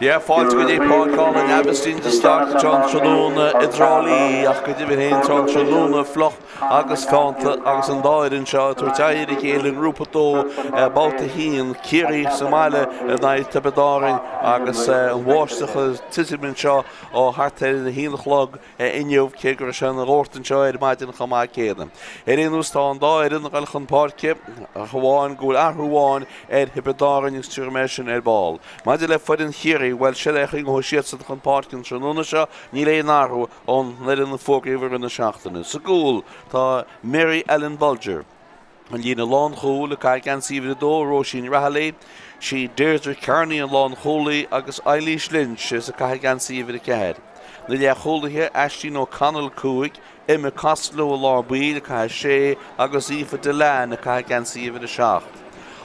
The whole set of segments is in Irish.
Yeah, fáilte go dtí Páirc álainn Aibhistín de Staic anseo an tráthnóna i dTrá Lí ach go deimhin féin tá an tráthnóna fliuch agus feannta agus an dá fhoireann seo ag tabhairt aghaidh ar a chéile i nGrúpa 2, Babhta 1, Ciarraí sa mbaile in aghaidh Tiobraid Árann agus an bháisteach ag titim anseo ó thart ar a haon a chlog inniu, cé go raibh sé ina dhóirt anseo ar maidin chomh maith céanna. Ar aon nós, tá an dá fhoireann ag dul chun páirce, ach amháin go bhfuil athrú amháin ar Thiobraid Árann agus tabharfaidh mé sin ar ball. Maidir le foireann Chiarraí, bhuel, sin é an chaoi a ngabhfaidh siadsan chun páirce an tráthnóna seo, níl aon athrú ón bhfoireann a fógraíodh i rith na seachtaine. Sa gcúl, tá Mary Ellen Bolger. An líne lánchúil, ag caitheamh geansaí uimhir 2, Róisín Rahilly, sí Deirdre Kearney an lánchúlaí agus Eilís Lynch is ag caitheamh geansaí uimhir 4. Na leathchúlaithe, Aisling O'Connell 5, Emma Costello i lár baill ag caitheamh 6 agus Aoife Dillane ag caitheamh geansaí uimhir 7.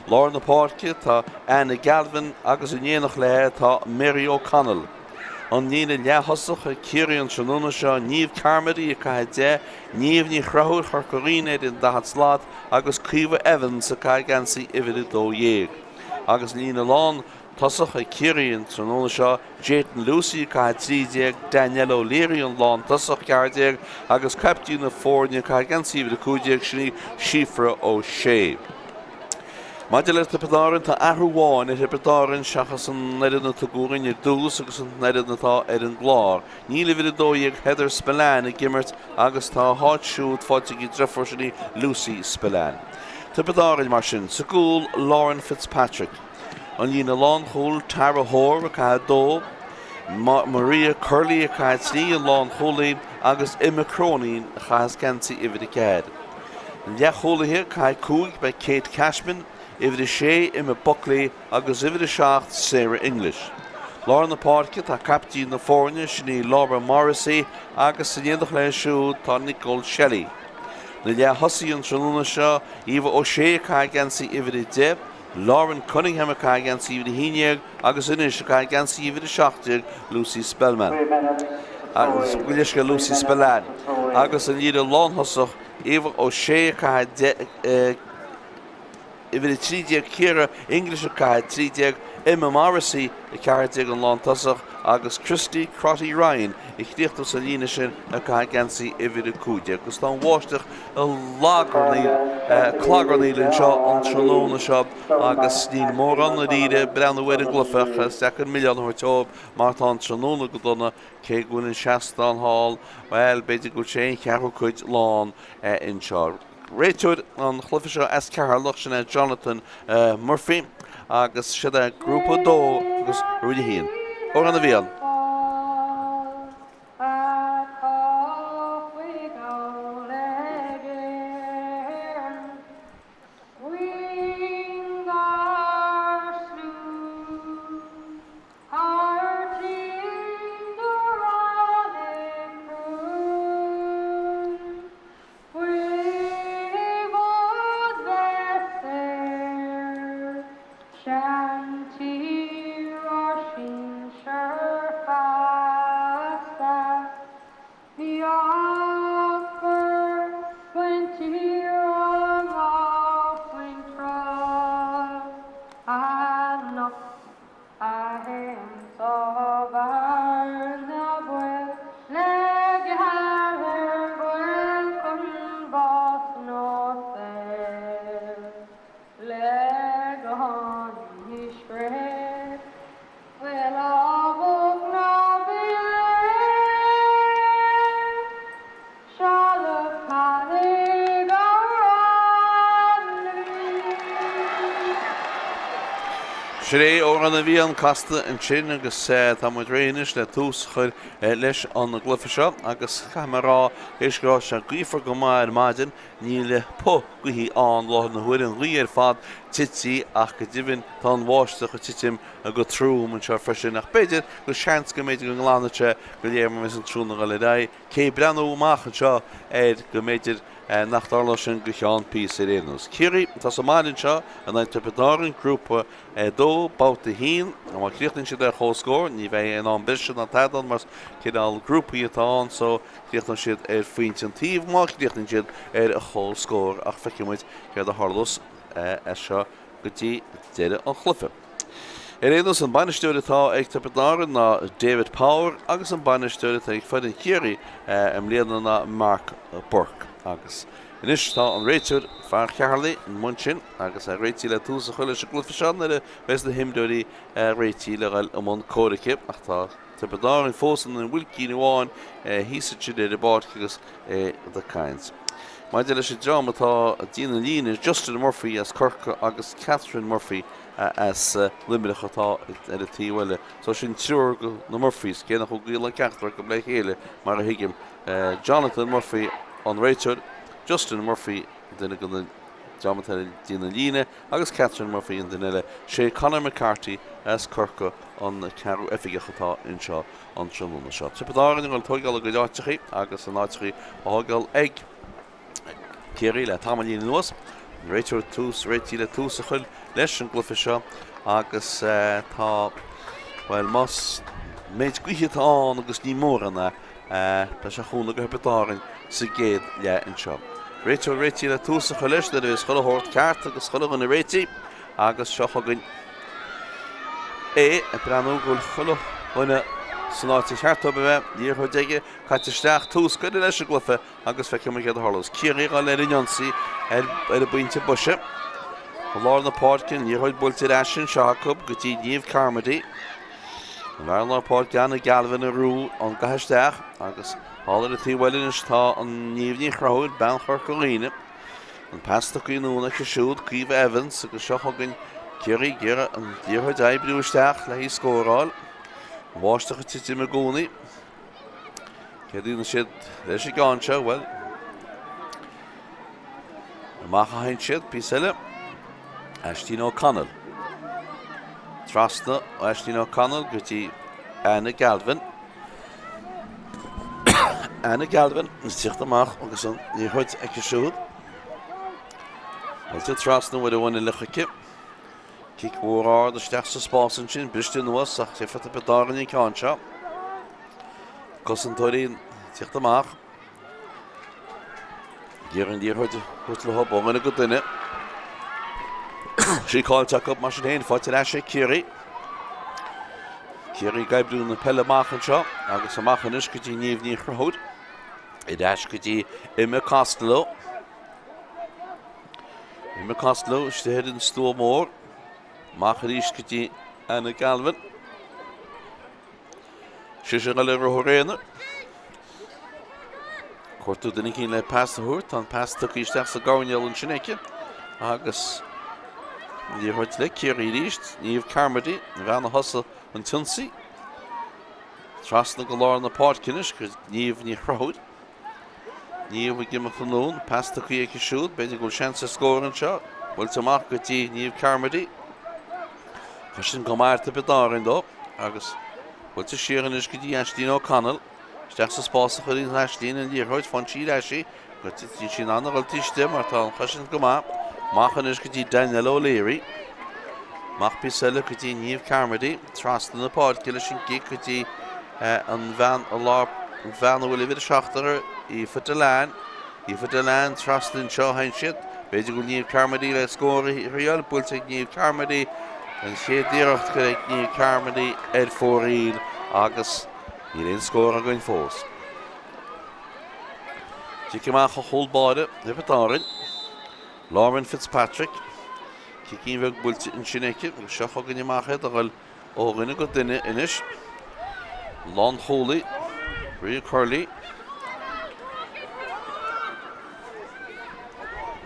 Lár na páirce, tá Anna Galvin agus in éineacht léi tá Mary O'Connell. An líne leath-thosach ag Ciarraí an tráthnóna seo, Niamh Carmody ag caitheamh 10, Niamh Ní Chonchúir Chorca Dhuibhne ar an 40 slat agus Caoimhe Evans ag caitheamh geansaí uimhir 12. Agus an líne lán tosach ag Ciarraí an tráthnóna seo, Jayden Lucey ag caitheamh 13, Danielle O'Leary an lán tosach 14 agus caiptín na foirne ag caitheamh geansaí uimhir 15, sin í Síofra O'Shea. Maidir le Tiobraid Árann, tá athrú amháin ar Thiobraid Árann seachas an fhoireann a tugadh chugainn ar dtús agus an fhoireann atá ar an gclár. Níl uimhir 12 Heather Spillane ag imirt agus tá a háit siúd faighte ag a deirfiúr, sin í Lucy Spillane. Tiobraid Árann, mar sin, sa gcúl, Lauren Fitzpatrick. An líne lánchúil, Tara Hoare ag caitheamh 2, Maria Curley ag caitheamh 3, an lánchúlaí, agus Emma Cronin a chaitheas geansaí uimhir 4. Leathchúlaithe, caitheamh 5, beidh Kate Cashman, uimhir 6, Emma Buckley agus uimhir 7, Sarah English. Lár na páirce, tá caiptín na foirne, sin í Laura Morrissey agus in éineacht léi siúd tá Nicole Shelley. Na leath-thosaithe an tráthnóna seo, Eva O'Shea ag caitheamh geansaí uimhir 10, Lauren Cunningham ag caitheamh geansaí uimhir 11 agus anois ag caitheamh geansaí uimhir 17, Lucy Spellman. Lucy Spillane. Agus an líne lánthosach, Eva O'Shea ag caitheamh uimhir 13, Ciara English ag caitheamh 13, Emma Morrissey 14 an lántosach agus Christy Crotty Ryan a chríochnós an líne sin ag caitheamh geansaí uimhir 15. Agus tá an bháisteach ag lagarnaíl, clagarnaíl anseo an tráthnóna seo agus níl mórán dáiríre ag breathnú ar an gcluiche ach is deacair milleán a thabhairt dóibh mar tá an tráthnóna go dona cé go bhfuil an seastán thall, bhuel, b'fhéidir go bhfuil sé aon cheathrú cuid lán anseo. Réiteoir an chluiche seo as Ceatharlach, sin é Jonathan Murphy agus siad é Grúpa 2 agus Roinn 1. Amhrán na bhFiann. Sin é Amhrán na bhFiann casta ansin agus tá muid réidh anois le tús a chur leis an gcluiche seo agus caithfidh mé a rá théis go raibh sé gaofar go maith ar maidin, níl puth gaoithe ann i láthair na huaire, an ghaoth ar fad tite ach go deimhin tá an bháisteach ag titim go trom anseo freisin ach b'fhéidir go seans go mb'fhéidir go nglanfaidh sé go léir mar a bheas an tráthnóna ag dul ar aghaidh. Cé breathnú amach anseo air go mb'fhéidir nach dtarlódh sin go cheann píosa ar aon nós. Ciarraí atá sa mbaile anseo in aghaidh Tiobraid Árann, Grúpa 2, Babhta 1. Má chríochnaíonn siad ar chomhscór, ní bheidh aon am breise ná tada ann mar cineál grúpaí atá ann so críochnóidh siad ar phointe an taobh má chríochnaíonn siad ar chomhscór ach feicfidh muid céard a tharlós as seo go dtí deireadh an chluiche. Ar aon nós, an bainisteoir atá ag Tiobraid Árann ná David Power agus an bainisteoir atá ag foireann Chiarraí i mbliana ná Mark Burke. Agus anois tá an réiteoir, fear Cheatharlaigh, i mbun sin agus é réitithe le tús a chur leis an gcluiche seo nuair a bheas na himreoirí réitithe le dhul i mbun comhraice. Ach tá Tiobraid Árann fós in ann builcín amháin thíos ansin ar an bpáirc agus é ag caint. Maidir leis an dream atá ag déanamh na líne, Justin Murphy as Corcaigh agus Catherine Murphy as Luimneach atá ar an taobh eile. So sin triúr de na Murphys, cé nach bhfuil gaol ag ceachtar acu le chéile mar a thuigim. Jonathan Murphy an réiteoir, Justin Murphy duine de na dream atá ag déanamh na líne agus Catherine Murphy an duine eile. Sé Conor McCarthy as Corcaigh an ceathrú oifigeach atá anseo an tráthnóna seo. Tiobraid Árann ag dul tóigeáil a gcuid áiteachaí agus a n-áiteachaí á thóigeáil ag Ciarraí le tamaillín anuas. An réiteoir tús réitithe le tús a chur leis an gcluiche seo agus tá, bhuel, más méid gaoithe atá ann agus ní mórán é, tá sé ag cúnamh do Thiobraid Árann sa gcéad leath anseo. Réiteoir réitithe le tús a chur leis nuair a bheas chuile shórt ceart agus chuile dhuine réitithe agus seo chugainn é ag breathnú go bhfuil chuile dhuine san áit ar cheart dóibh a bheith, liathróid aige, caite isteach, tús curtha leis an gcluiche agus feicfidh muid céard a tharlós. Ciarraí ag dul ar an ionsaí ar an bpointe boise. I lár na páirce, an liathróid buailte ar ais anseo acu go dtí Niamh Carmody. An bhfear lár páirce Anna Galvin a bhrú an gcaith isteach agus thall ar an taobh eile anois tá an Niamh Ní Chonchúir, bean Chorca Dhuibhne. An pas tugtha anonn aici siúd, Caoimhe Evans, agus seo chugainn Ciarraí ag iarraidh an liathróid a oibriú isteach le hí a scóráil. An bháisteach ag titim i gcónaí. Céard a dhéanfaidh siad leis an gceann seo? Bhuel, amach a théann siad, píosa eile. Aistín O'Connell. Trasna ó Aistín O'Connell go dtí Anna Galvin. Anna Galvin ag tíocht amach agus an liathróid aici siúd. Buailte trasna uair amháin eile chuici. Cic mhór ard isteach sa spás ansin, briste anuas ach teipthe ar Thiobraid Árann an ceann seo. Cosantóirí ag tíocht amach. Ag iarraidh an liathróid a thabhairt leo ó dhuine go duine. Sí caillte acu mar sin féin, faighte ar ais ag Ciarraí. Ciarraí ag oibriú na peile amach anseo agus amach anois go dtí Niamh Ní Chonchúir. Ar ais go dtí Emma Costello. Emma Costello istigh ar an stua mór. Amach arís go dtí Anna Galvin. Sise ag dul ar rothar aonair. Cuartú duine eicínt le pas a thabhairt. Tá an pas tugtha isteach sa gcoirnéal ansin aici. Agus an liathróid le Ciarraí arís. Niamh Carmody, an bhean a thosaigh an t-ionsaí. Trasna go lár na páirce anois go Niamh Ní Chonchúir. Niamh ag imeacht anonn, pas tugtha aici siúd, b'fhéidir go bhfuil seans ar scór anseo. Buailte amach go dtí Niamh Carmody. Cosaint go maith ag Tiobraid Árann dó agus buailte siar anois go dtí Aisling O'Connell. Isteach sa spás a chuireann Aisling an liathróid, faigheann sí ar ais í. Níl sí in ann a dhul taobh istigh mar tá an chosaint go maith. Amach anois go dtí Danielle O'Leary. Amach píosa eile go dtí Niamh Carmody. Trasna na páirce leis an gcic go dtí an bhean i lár, an bhean a bhfuil uimhir 7 uirthi, Aoife Dillane. Aoife Dillane trasna anseo a théann siad. B'fhéidir go bhfuil Niamh Carmody le scór a thriail. Buailte ag Niamh Carmody. An chéad iarracht ag Niamh Carmody ar fóraoil agus níl aon scór againn fós. Cic amach ó chúl báire Thiobraid Árann. Lauren Fitzpatrick. Cicín bheag buailte ansin aici agus seo chugainn amach iad a dhul Ó dhuine go duine anois. Lánchúlaí, Ria Curley.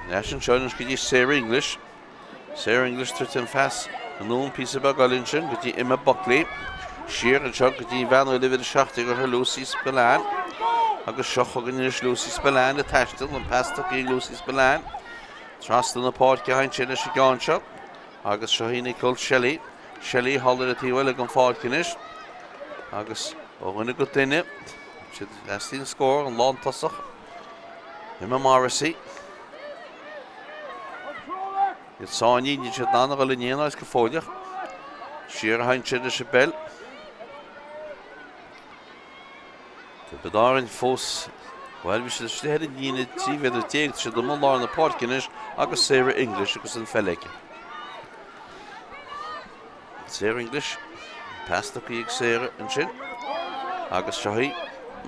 Ar ais anseo anois go dtí Sarah English. Sarah English tabhairt an phas anonn píosa beag eile ansin go dtí Emma Buckley. Siar anseo go dtí bhean a bhfuil uimhir 17 uirthi Lucy Spillane. Agus seo chugainn anois Lucy Spillane ag taisteal an pas tugtha ag Lucy Spillane. Trasna na páirce a théann sé leis an gceann seo. Agus seo í Nicole Shelley. Shelley thall ar an taobh eile den pháirc anois. Agus ó dhuine go duine, siad teastaíonn scór, an lántosach, Emma Morrissey. Iad sáinnithe, níl siad in ann a dhul in aon áit go fóilleach. Siar a théann siad leis an bpeil. Tiobraid Árann fós, bhuel, bhí siad istigh ar an líne 13 mhéadar, tá siad amuigh i lár na páirce anois agus Sarah English agus an pheil aici. Sarah English, pas tugtha ag Sarah ansin agus seo í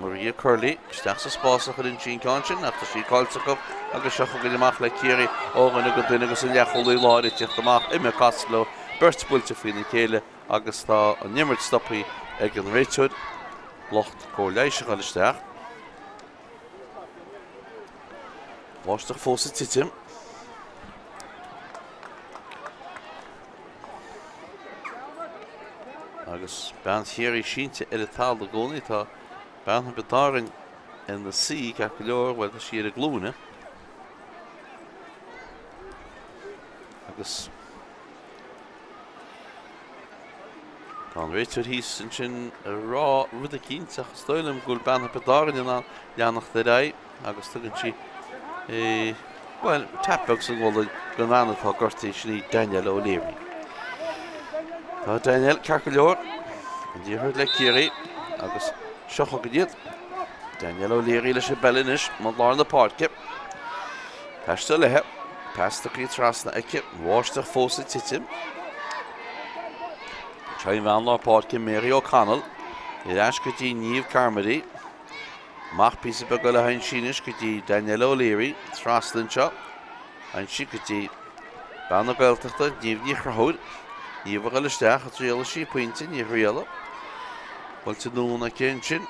Maria Curley isteach sa spás a chuireann sí an ceann sin ach tá sí caillte acu agus seo chugainn amach le Ciarraí ó dhuine go duine agus an leathchúlaí láir ag tíocht amach Emma Costello, beirt buailte faoina chéile agus tá an imirt stoptha ag an réiteoir, lucht cóir leighis a dhul isteach. Báisteach fós ag titim. Agus bean Chiarraí sínte ar an talamh i gcónaí, tá bean Thiobraid Árann ina suí ceart go leor, bhuel tá sí ar a glúine. Agus tá an réiteoir thíos ansin ag rá rud eicínt ach is dóigh liom go bhfuil bean Thiobraid Árann in ann leanacht ar aghaidh. Agus tugann sí, bhuel, tap beag sa ngualainn don bhean atá gortaithe, sin í Danielle O'Leary. Tá Danielle ceart go leor, an liathróid le Ciarraí agus seo chugainn iad. Danielle O'Leary leis an bpeil anois, i lár na páirce. Taisteal léithe, pas tugtha trasna aici, báisteach fós ag titim. Seo í an bhean lár páirce Mary O'Connell, ar ais go dtí Niamh Carmody. Amach píosa beag eile a théann sí anois go dtí Danielle O'Leary, trasna anseo. Théann sí go dtí bean na Gaeltachta, Niamh Ní Chonchúir. Niamh ag dul isteach, an dtriailfidh sí pointe, ní thriailfidh. Buailte anonn aici ansin.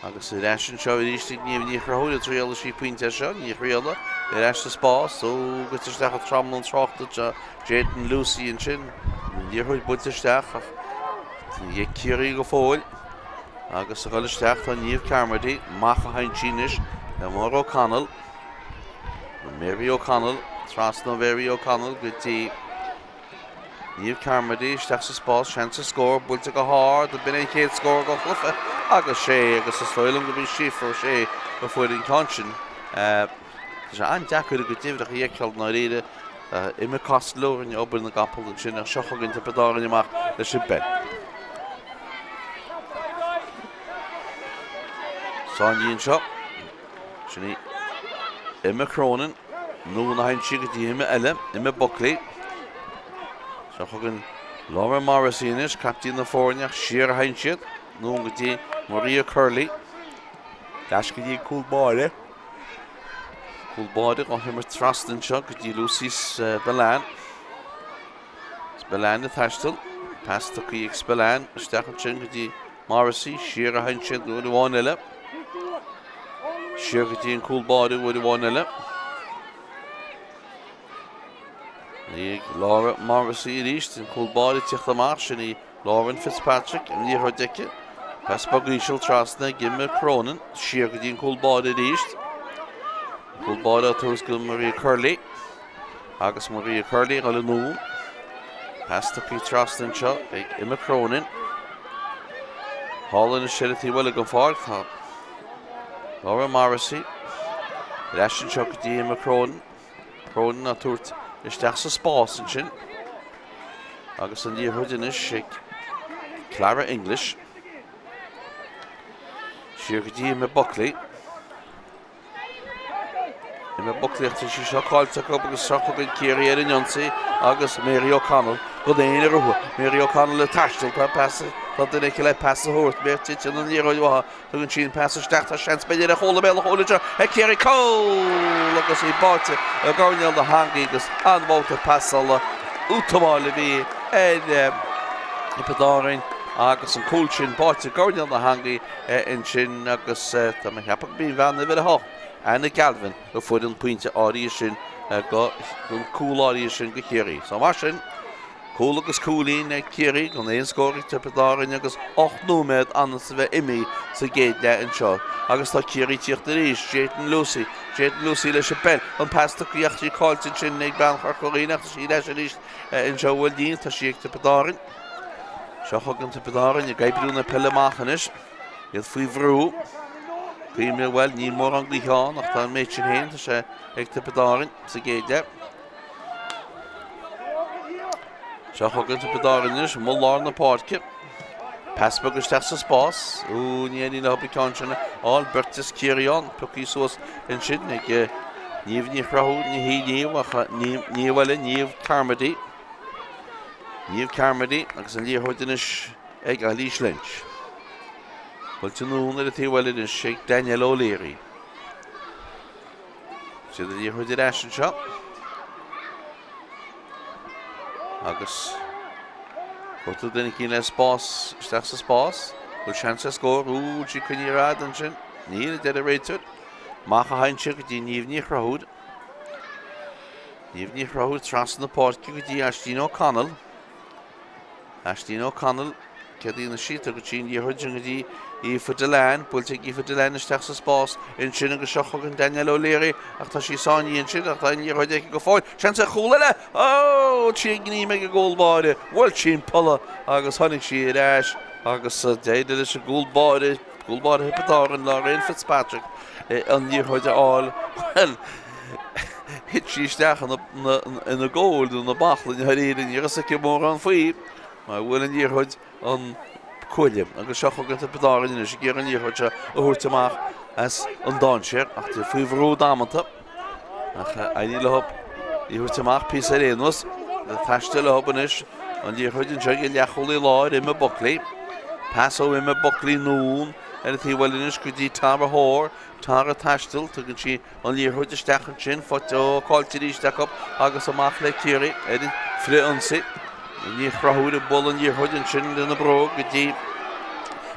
Agus ar ais anseo arís ag Niamh Ní Chonchúir, an dtriailfidh sí pointe as seo, ní thriailfidh. Ar ais sa spás, ó, goite isteach an tromlán tráchta anseo, Jayden Lucey ansin. An liathróid buailte isteach ach ag Ciarraí go fóill. Agus ag dul isteach tá Niamh Carmody, amach a théann sí anois le Máire O'Connell, nó Mary O'Connell, trasna ó Mhary O'Connell go dtí Niamh Carmody, isteach sa spás, seans ar scór, buailte go hard, b'in é an chéad scór den chluiche agus sé, agus is dóigh liom gurb í Síofra O'Shea a fuair an ceann sin. Tá sé an-deacair a gcuid uimhreacha a fheiceáil i ndáiríre. Emma Costello a rinne obair na gcapall ansin ach seo chugainn Tiobraid Árann amach leis an bpeil. Sáinnithe anseo. Sin í Emma Cronin. Anonn a théann sí go dtí Emma eile, Emma Buckley. Seo chugainn Laura Morrissey anois, captaen na foirne ach siar a théann siad. Anonn go dtí Maria Curley. Ar ais go dtí an cúl báire. Cúl báire á himirt trasna anseo go dtí Lucy Spillane. Spillane ag taisteal. Pas tugtha ag Spillane isteach ansin go dtí Morrissey. Siar a théann siad uair amháin eile. Siar go dtí an cúl báire uair amháin eile. Ag Laura Morrissey arís, an cúl báire ag tíocht amach, sin í Lauren Fitzpatrick, an liathróid aici. Pas beag íseal trasna ag Emma Cronin, siar go dtí an cúl báire arís. Cúl báire á tabhairt go Maria Curley. Agus Maria Curley ag dul anonn. Pas tugtha trasna anseo ag Emma Cronin. Thall anois ar an taobh eile den pháirc tá Laura Morrissey. Ar ais anseo go dtí Emma Cronin. Cronin á tabhairt isteach sa spás ansin. Agus an liathróid anois ag Clara English. Siar go dtí Emma Buckley. Emma Buckley ach tá sí seo caillte acu agus seo chugainn Ciarraí ar an ionsaí agus Mary O'Connell gan éinne roimpi. Mary O'Connell ag taisteal tá pas tá duine aici le pas a thabhairt. Mé titeann an liathróid uaithi Tugann sí an pas isteach, tá seans b'fhéidir ar chúl i mbéal an chúil anseo ag Ciarraí, cúl agus í báite i gcoirnéal na heangaí agus an-bhabhta pasála útamáil a bhí ar Thiobraid Árann agus an cúl sin báite i gcoirnéal na heangaí ansin agus tá mé ag ceapadh gurb í an bhean uimhir 8, Anna Galvin, a fuair an pointe áirithe sin go, an cúl áirithe sin go Chiarraí. So mar sin, Cúl agus cúilín ag Ciarraí gan aon scór ag Tiobraid Árann agus 8 nóiméad anonn a bheith imithe sa gcéad leath anseo agus tá Ciarraí ag tíocht arís. Jayden Lucey, Jayden Lucey leis an bpeil, an pas tugtha ach í caillte ansin ag bean Chorca Dhuibhne ach tá sí ar ais arís anseo bhuel níl, tá sí ag Tiobraid Árann. Seo chugainn Tiobraid Árann ag oibriú na peile amach anois. Iad faoi bhrú. Cuimhne, bhuel, níl mórán gaoithe ann ach tá an méid sin féin, tá sé ag Tiobraid Árann sa gcéad leath. Seo chugainn Tiobraid Árann anois, amuigh lár na páirce. Pas beag isteach sa spás. Ó, ní éiríonn leo an ceann sin a fháil. Beirt as Ciarraí ann, pioctha suas ansin ag Niamh Ní Chonchúir, ní hí Niamh ach Niamh eile, Niamh Carmody. Niamh Carmody agus an liathróid anois ag Eilís Lynch. Buailte anonn ar an taobh eile anois ag Danielle O'Leary. Siad an liathróid ar ais anseo. Agus cuirtear duine eicínt le spás isteach sa spás. Bhfuil seans ar scór? Ó, bhfuil sí coinnithe ar fad ansin? Níl, a deir an réiteoir. Amach a théann sé go dtí Niamh Ní Chonchúir. Niamh Ní Chonchúir trasna na páirce go dtí Aisling O'Connell. Aisling O'Connell, céard a dhéanfaidh sí? Tugann sí an liathróid sin go dtí Aoife Dillane. Buailte ag Aoife Dillane isteach sa spás ansin agus seo chugainn Danielle O'Leary ach tá sí sáinnithe ansin ach tá an liathróid aici go fóill. Seans ar chúl eile! Ó! Sí an gním ag an gcúl báire. Bhuail sí an polla agus tháinig sí ar ais agus d'éirigh leis an gcúl báire, cúl báire Thiobraid Árann, Lorraine Fitzpatrick, an liathróid a fháil. Bhuel, thit sí isteach ina gcóil nó ina baclainn dháiríre, ní raibh a fhios aici mórán faoi mar bhuail an liathróid an cuaille. Agus seo chugainn Tiobraid Árann anois ag iarraidh an liathróid seo a thabhairt amach as an dainséar ach tá faoi bhrú damanta. Ach éiríonn leo í a thabhairt amach píosa ar aon nós. Ag taisteal leo anois an liathróid anseo ag leathchúlaí láir Emma Buckley. Pas ó Emma Buckley anonn ar an taobh eile anois go dtí Tara Hoare. Tara ag taisteal, tugann sí an liathróid isteach ansin, faighte caillte arís acu agus amach le Ciarraí ar an frith-ionsaí. Ní Chonchúir ag bualadh an liathróid ansin lena bróg go dtí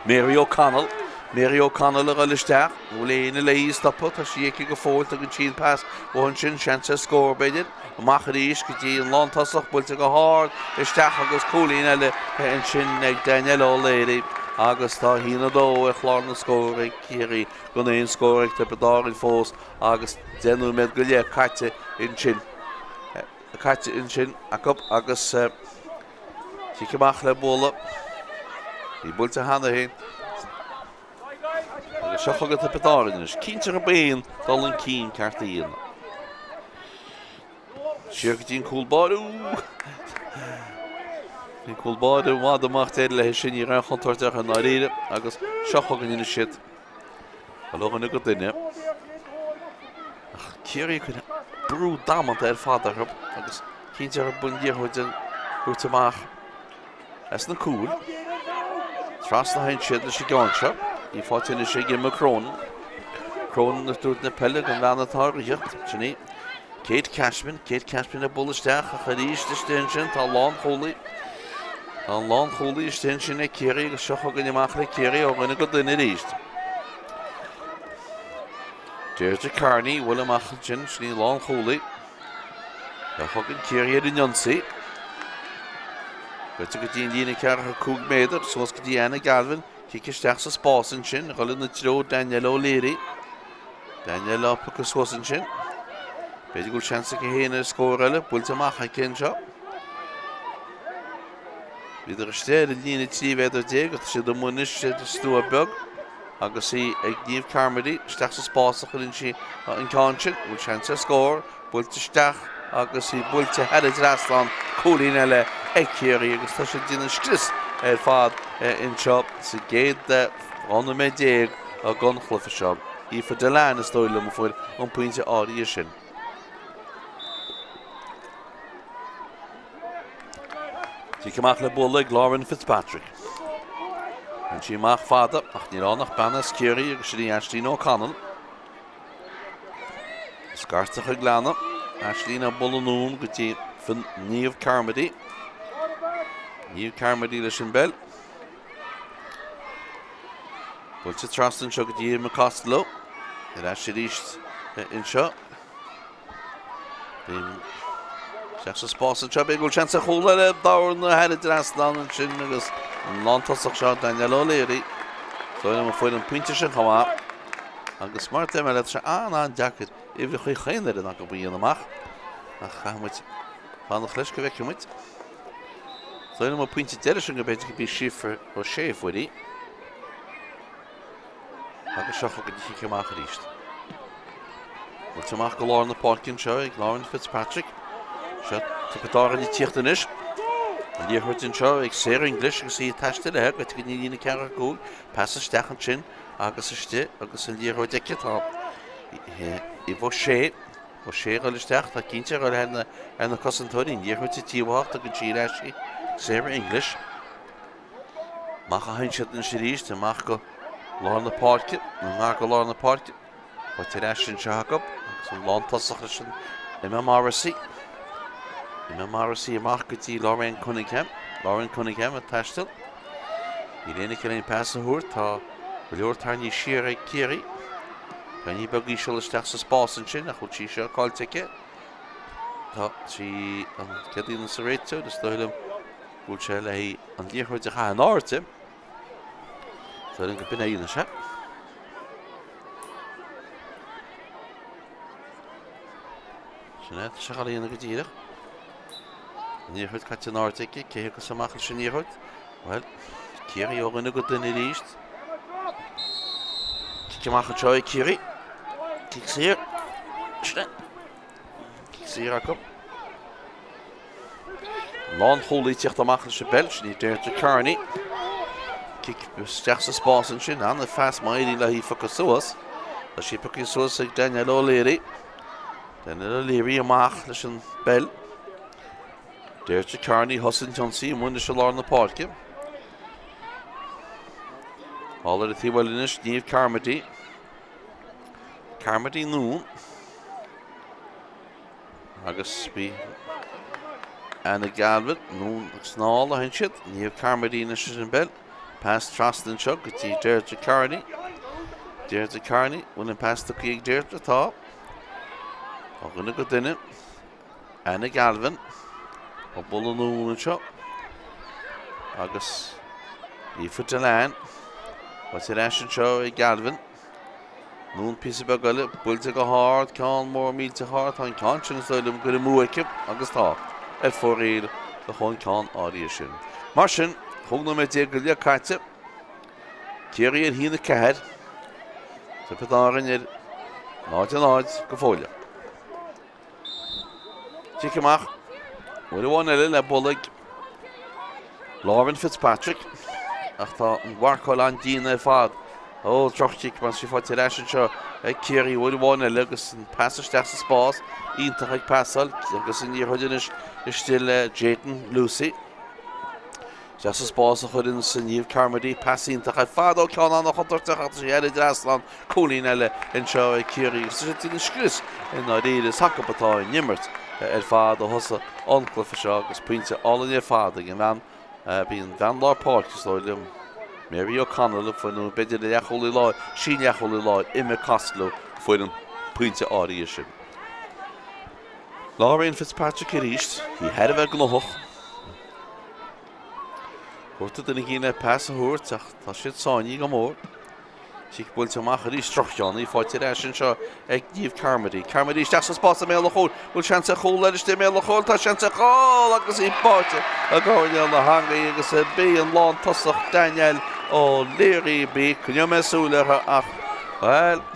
Mary O'Connell. Mary O'Connell ag dul isteach, an bhfuil éinne le í a stopadh, tá sí aici go fóill, tugann sí an pas uaithi ansin, seans ar scór b'fhéidir. Amach arís go dtí an lántosach, buailte go hard isteach agus cúilín eile ansin ag Danielle O'Leary agus tá 1-2 ar chlár na scór ag Ciarraí. Gan aon scór ag Tiobraid Árann fós agus 10 nóiméad go leith caite ansin caite ansin acu agus cic amach le bualadh. Í buailte cheana féin. Agus seo chugainn Tiobraid Árann anois. Cinnte gurb aon dul chun cinn ceart a dhéanamh. Siar go dtí an cúl báire. Bhí an cúl báire i bhfad amach d'éirigh léi sin, ní raibh aon chontúirt uirthi i ndáiríre agus seo chugainn anois iad. Ó dhuine go duine. Ach Ciarraí ag cur brú damanta ar fad orthu agus cinnte orthu an liathróid a thabhairt amach. As na cúil. Trasna a théann siad leis an gceann seo. Í faighte anois ag Emma Cronin. Cronin ag tabhairt na peile don bhean atá ag ritheacht. Sin í Kate Cashman. Kate Cashman ag bualadh isteach ach arís istigh ansin tá lánchúlaí. Tá an lánchúlaí istigh ansin ag Ciarraí agus seo chugainn amach le Ciarraí ó dhuine go duine arís. Deirdre Kearney bualadh amach ansin, sin í lánchúlaí. Seo chugainn Ciarraí ar an ionsaí. Goite go dtí an líne 45 méadar, suas go dtí Anna Galvin. Cic isteach sa spás ansin, ag dul ina treo Danielle O'Leary. Danielle á piocadh suas ansin. B'fhéidir go bhfuil seans aici féin ar scór eile, buailte amach aici anseo. Bhíodar istigh ar an líne 13 mhéadar ach tá siad amuigh anois ar stua beag agus í ag Niamh Carmody isteach sa spás a chuireann sí an ceann sin. Bhfuil seans ar scór, buailte isteach agus í buailte thar an dtrasnán, cúilín eile ag Ciarraí agus tá siad ag déanamh scrios ar fad anseo sa gcéad 12 nóiméad den chluiche seo. Aoife Dillane is dóigh liom a fuair an pointe áirithe sin. Cic amach le bualadh ag Lauren Fitzpatrick. Bhain sí amach fada ach níl ann ach bean as Ciarraí agus sin í Aisling O'Connell. Scairteadh chuig Leanna. Aisling ag bualadh anonn go dtí Niamh Carmody. Niamh Carmody leis an bpeil. Buailte trasna anseo go dtí Emma Costello. Ar ais arís anseo. Isteach sa spás anseo, b'fhéidir go bhfuil seans ar chúl eile dorn thar an dtrasnán ansin agus an lántosach seo Danielle O'Leary. Is dóigh liom a fuair an pointe sin chomh maith. Agus mar a deir mé leat, tá sé an-an-deacair uimhreacha chaon fhoireann acu a dhéanamh amach. Ach caithfidh muid fanacht leis go bhfeicfidh muid. Is dóigh liom an pointe deiridh sin go b'fhéidir go b'í Síofra O'Shea a fuair í. Agus seo chugainn an cic amach arís. Buailte amach go lár na páirce anseo ag Lauren Fitzpatrick. Seo Tiobraid Árann ag tíocht anois. An liathróid anseo ag Sarah English agus í ag taisteal léi go dtí an líne 4-5. Pas isteach ansin agus istigh agus an liathróid aici tá Aoife O'Shea. O'Shea ag dul isteach, tá cinnte ag dul ar na cosantóirí. An liathróid sa taobh tugann sí ar ais í. Sarah English. Amach a théann siad anois arís, amach go lár na páirce, nó gar go lár na páirce. Faighte ar ais anseo acu agus an lántosach leis an Emma Morrissey. Emma Morrissey amach go dtí Lorraine Cunningham. Lorraine Cunningham ag taisteal. Níl éinne aici le aon pas a thabhairt. Tá go leor tarraingthe siar ag Ciarraí. Tarraingthe beag íseal isteach sa spás ansin ach bhfuil sí seo caillte aici? Tá sí an céad duine sa réiteoir is dóigh liom go bhfuil sé le an liathróid a chaitheamh in airde. Is dóigh liom go b'in é a dhéanfaidh sé. Sin é, tá sé á dhéanamh go díreach. An liathróid caite in airde aici, cé thiocfas amach leis an liathróid? Bhuel, Ciarraí ó dhuine go duine arís. Cic amach anseo ag Ciarraí. Cic saor. Sin é. Cic saor acu. Lánchúlaí ag tíocht amach leis an bpeil, sin í Deirdre Kearney. Cic isteach sa spás ansin, an-phas má éiríonn léi í a phiocadh suas. Tá sí pioctha suas ag Danielle O'Leary. Danielle O'Leary amach leis an bpeil. Deirdre Kearney thosaigh an t-ionsaí amuigh anois i lár na páirce. Thall ar an taobh eile anois, Niamh Carmody. Carmody anonn. Agus bhí Anna Galvin anonn agus anall a théann siad. Niamh Carmody anois leis an bpeil. Pas trasna anseo go dtí Deirdre Kearney. Deirdre Kearney, bhfuil an pas tugtha ag Deirdre? Tá. Ó dhuine go duine. Anna Galvin ag bualadh anonn anseo agus Aoife Dillane faighte ar ais anseo ag Galvin. Anonn píosa beag eile, buailte go hard, ceann mór millteach ard, tá an ceann sin is dóigh liom gur amú aici agus tá, ar fóraoil le chun ceann áirithe sin. Mar sin, 15 nóiméad go leith caite, Ciarraí ar 1-4, Tiobraid Árann ar 0-0 go fóilleach. Cic amach. Uair amháin eile le bualadh ag Lauren Fitzpatrick. Ach tá an mharcáil an-dian ar fad. Ó, droch-chic mar sí faighte ar ais anseo ag Ciarraí uair amháin eile agus an pas isteach sa spás. Iontach ag pasáil agus an liathróid anois istigh le Jayden Lucey. Isteach sa spás a chuireann Niamh Carmody, pas iontach ar fad ó ceann an-chontúirteach ach tá sé thar an dtrasnán, cúilín eile anseo ag Ciarraí agus tá siad ag déanamh scrios i ndáiríre. Is acu atá an imirt ar fad ó thosaigh an cluiche seo agus pointe álainn ar fad ag an bhean, b'í an bhean lár páirce is dóigh liom, Mary O'Connell, a fuair nó b'fhéidir an leathchúlaí láir, sí an leathchúlaí láir, Emma Costello, a fuair an pointe áirithe sin. Lorraine Fitzpatrick arís, í thar a bheith gnóthach. Cuartú duine éigin le pas a thabhairt ach tá siad sáinnithe go mór. Cic buailte amach arís, droch-cheann, í faighte ar ais anseo ag Niamh Carmody. Carmody isteach sa spás i mbéal an chúil. Bhfuil seans ar chúl eile istigh i mbéal an chúil? Tá seans ar chúl agus í báite i gcoirnéal na heangaí agus b'í an lántosach Danielle O'Leary. Bí, coinneoidh mé súil uirthi ach, bhuel,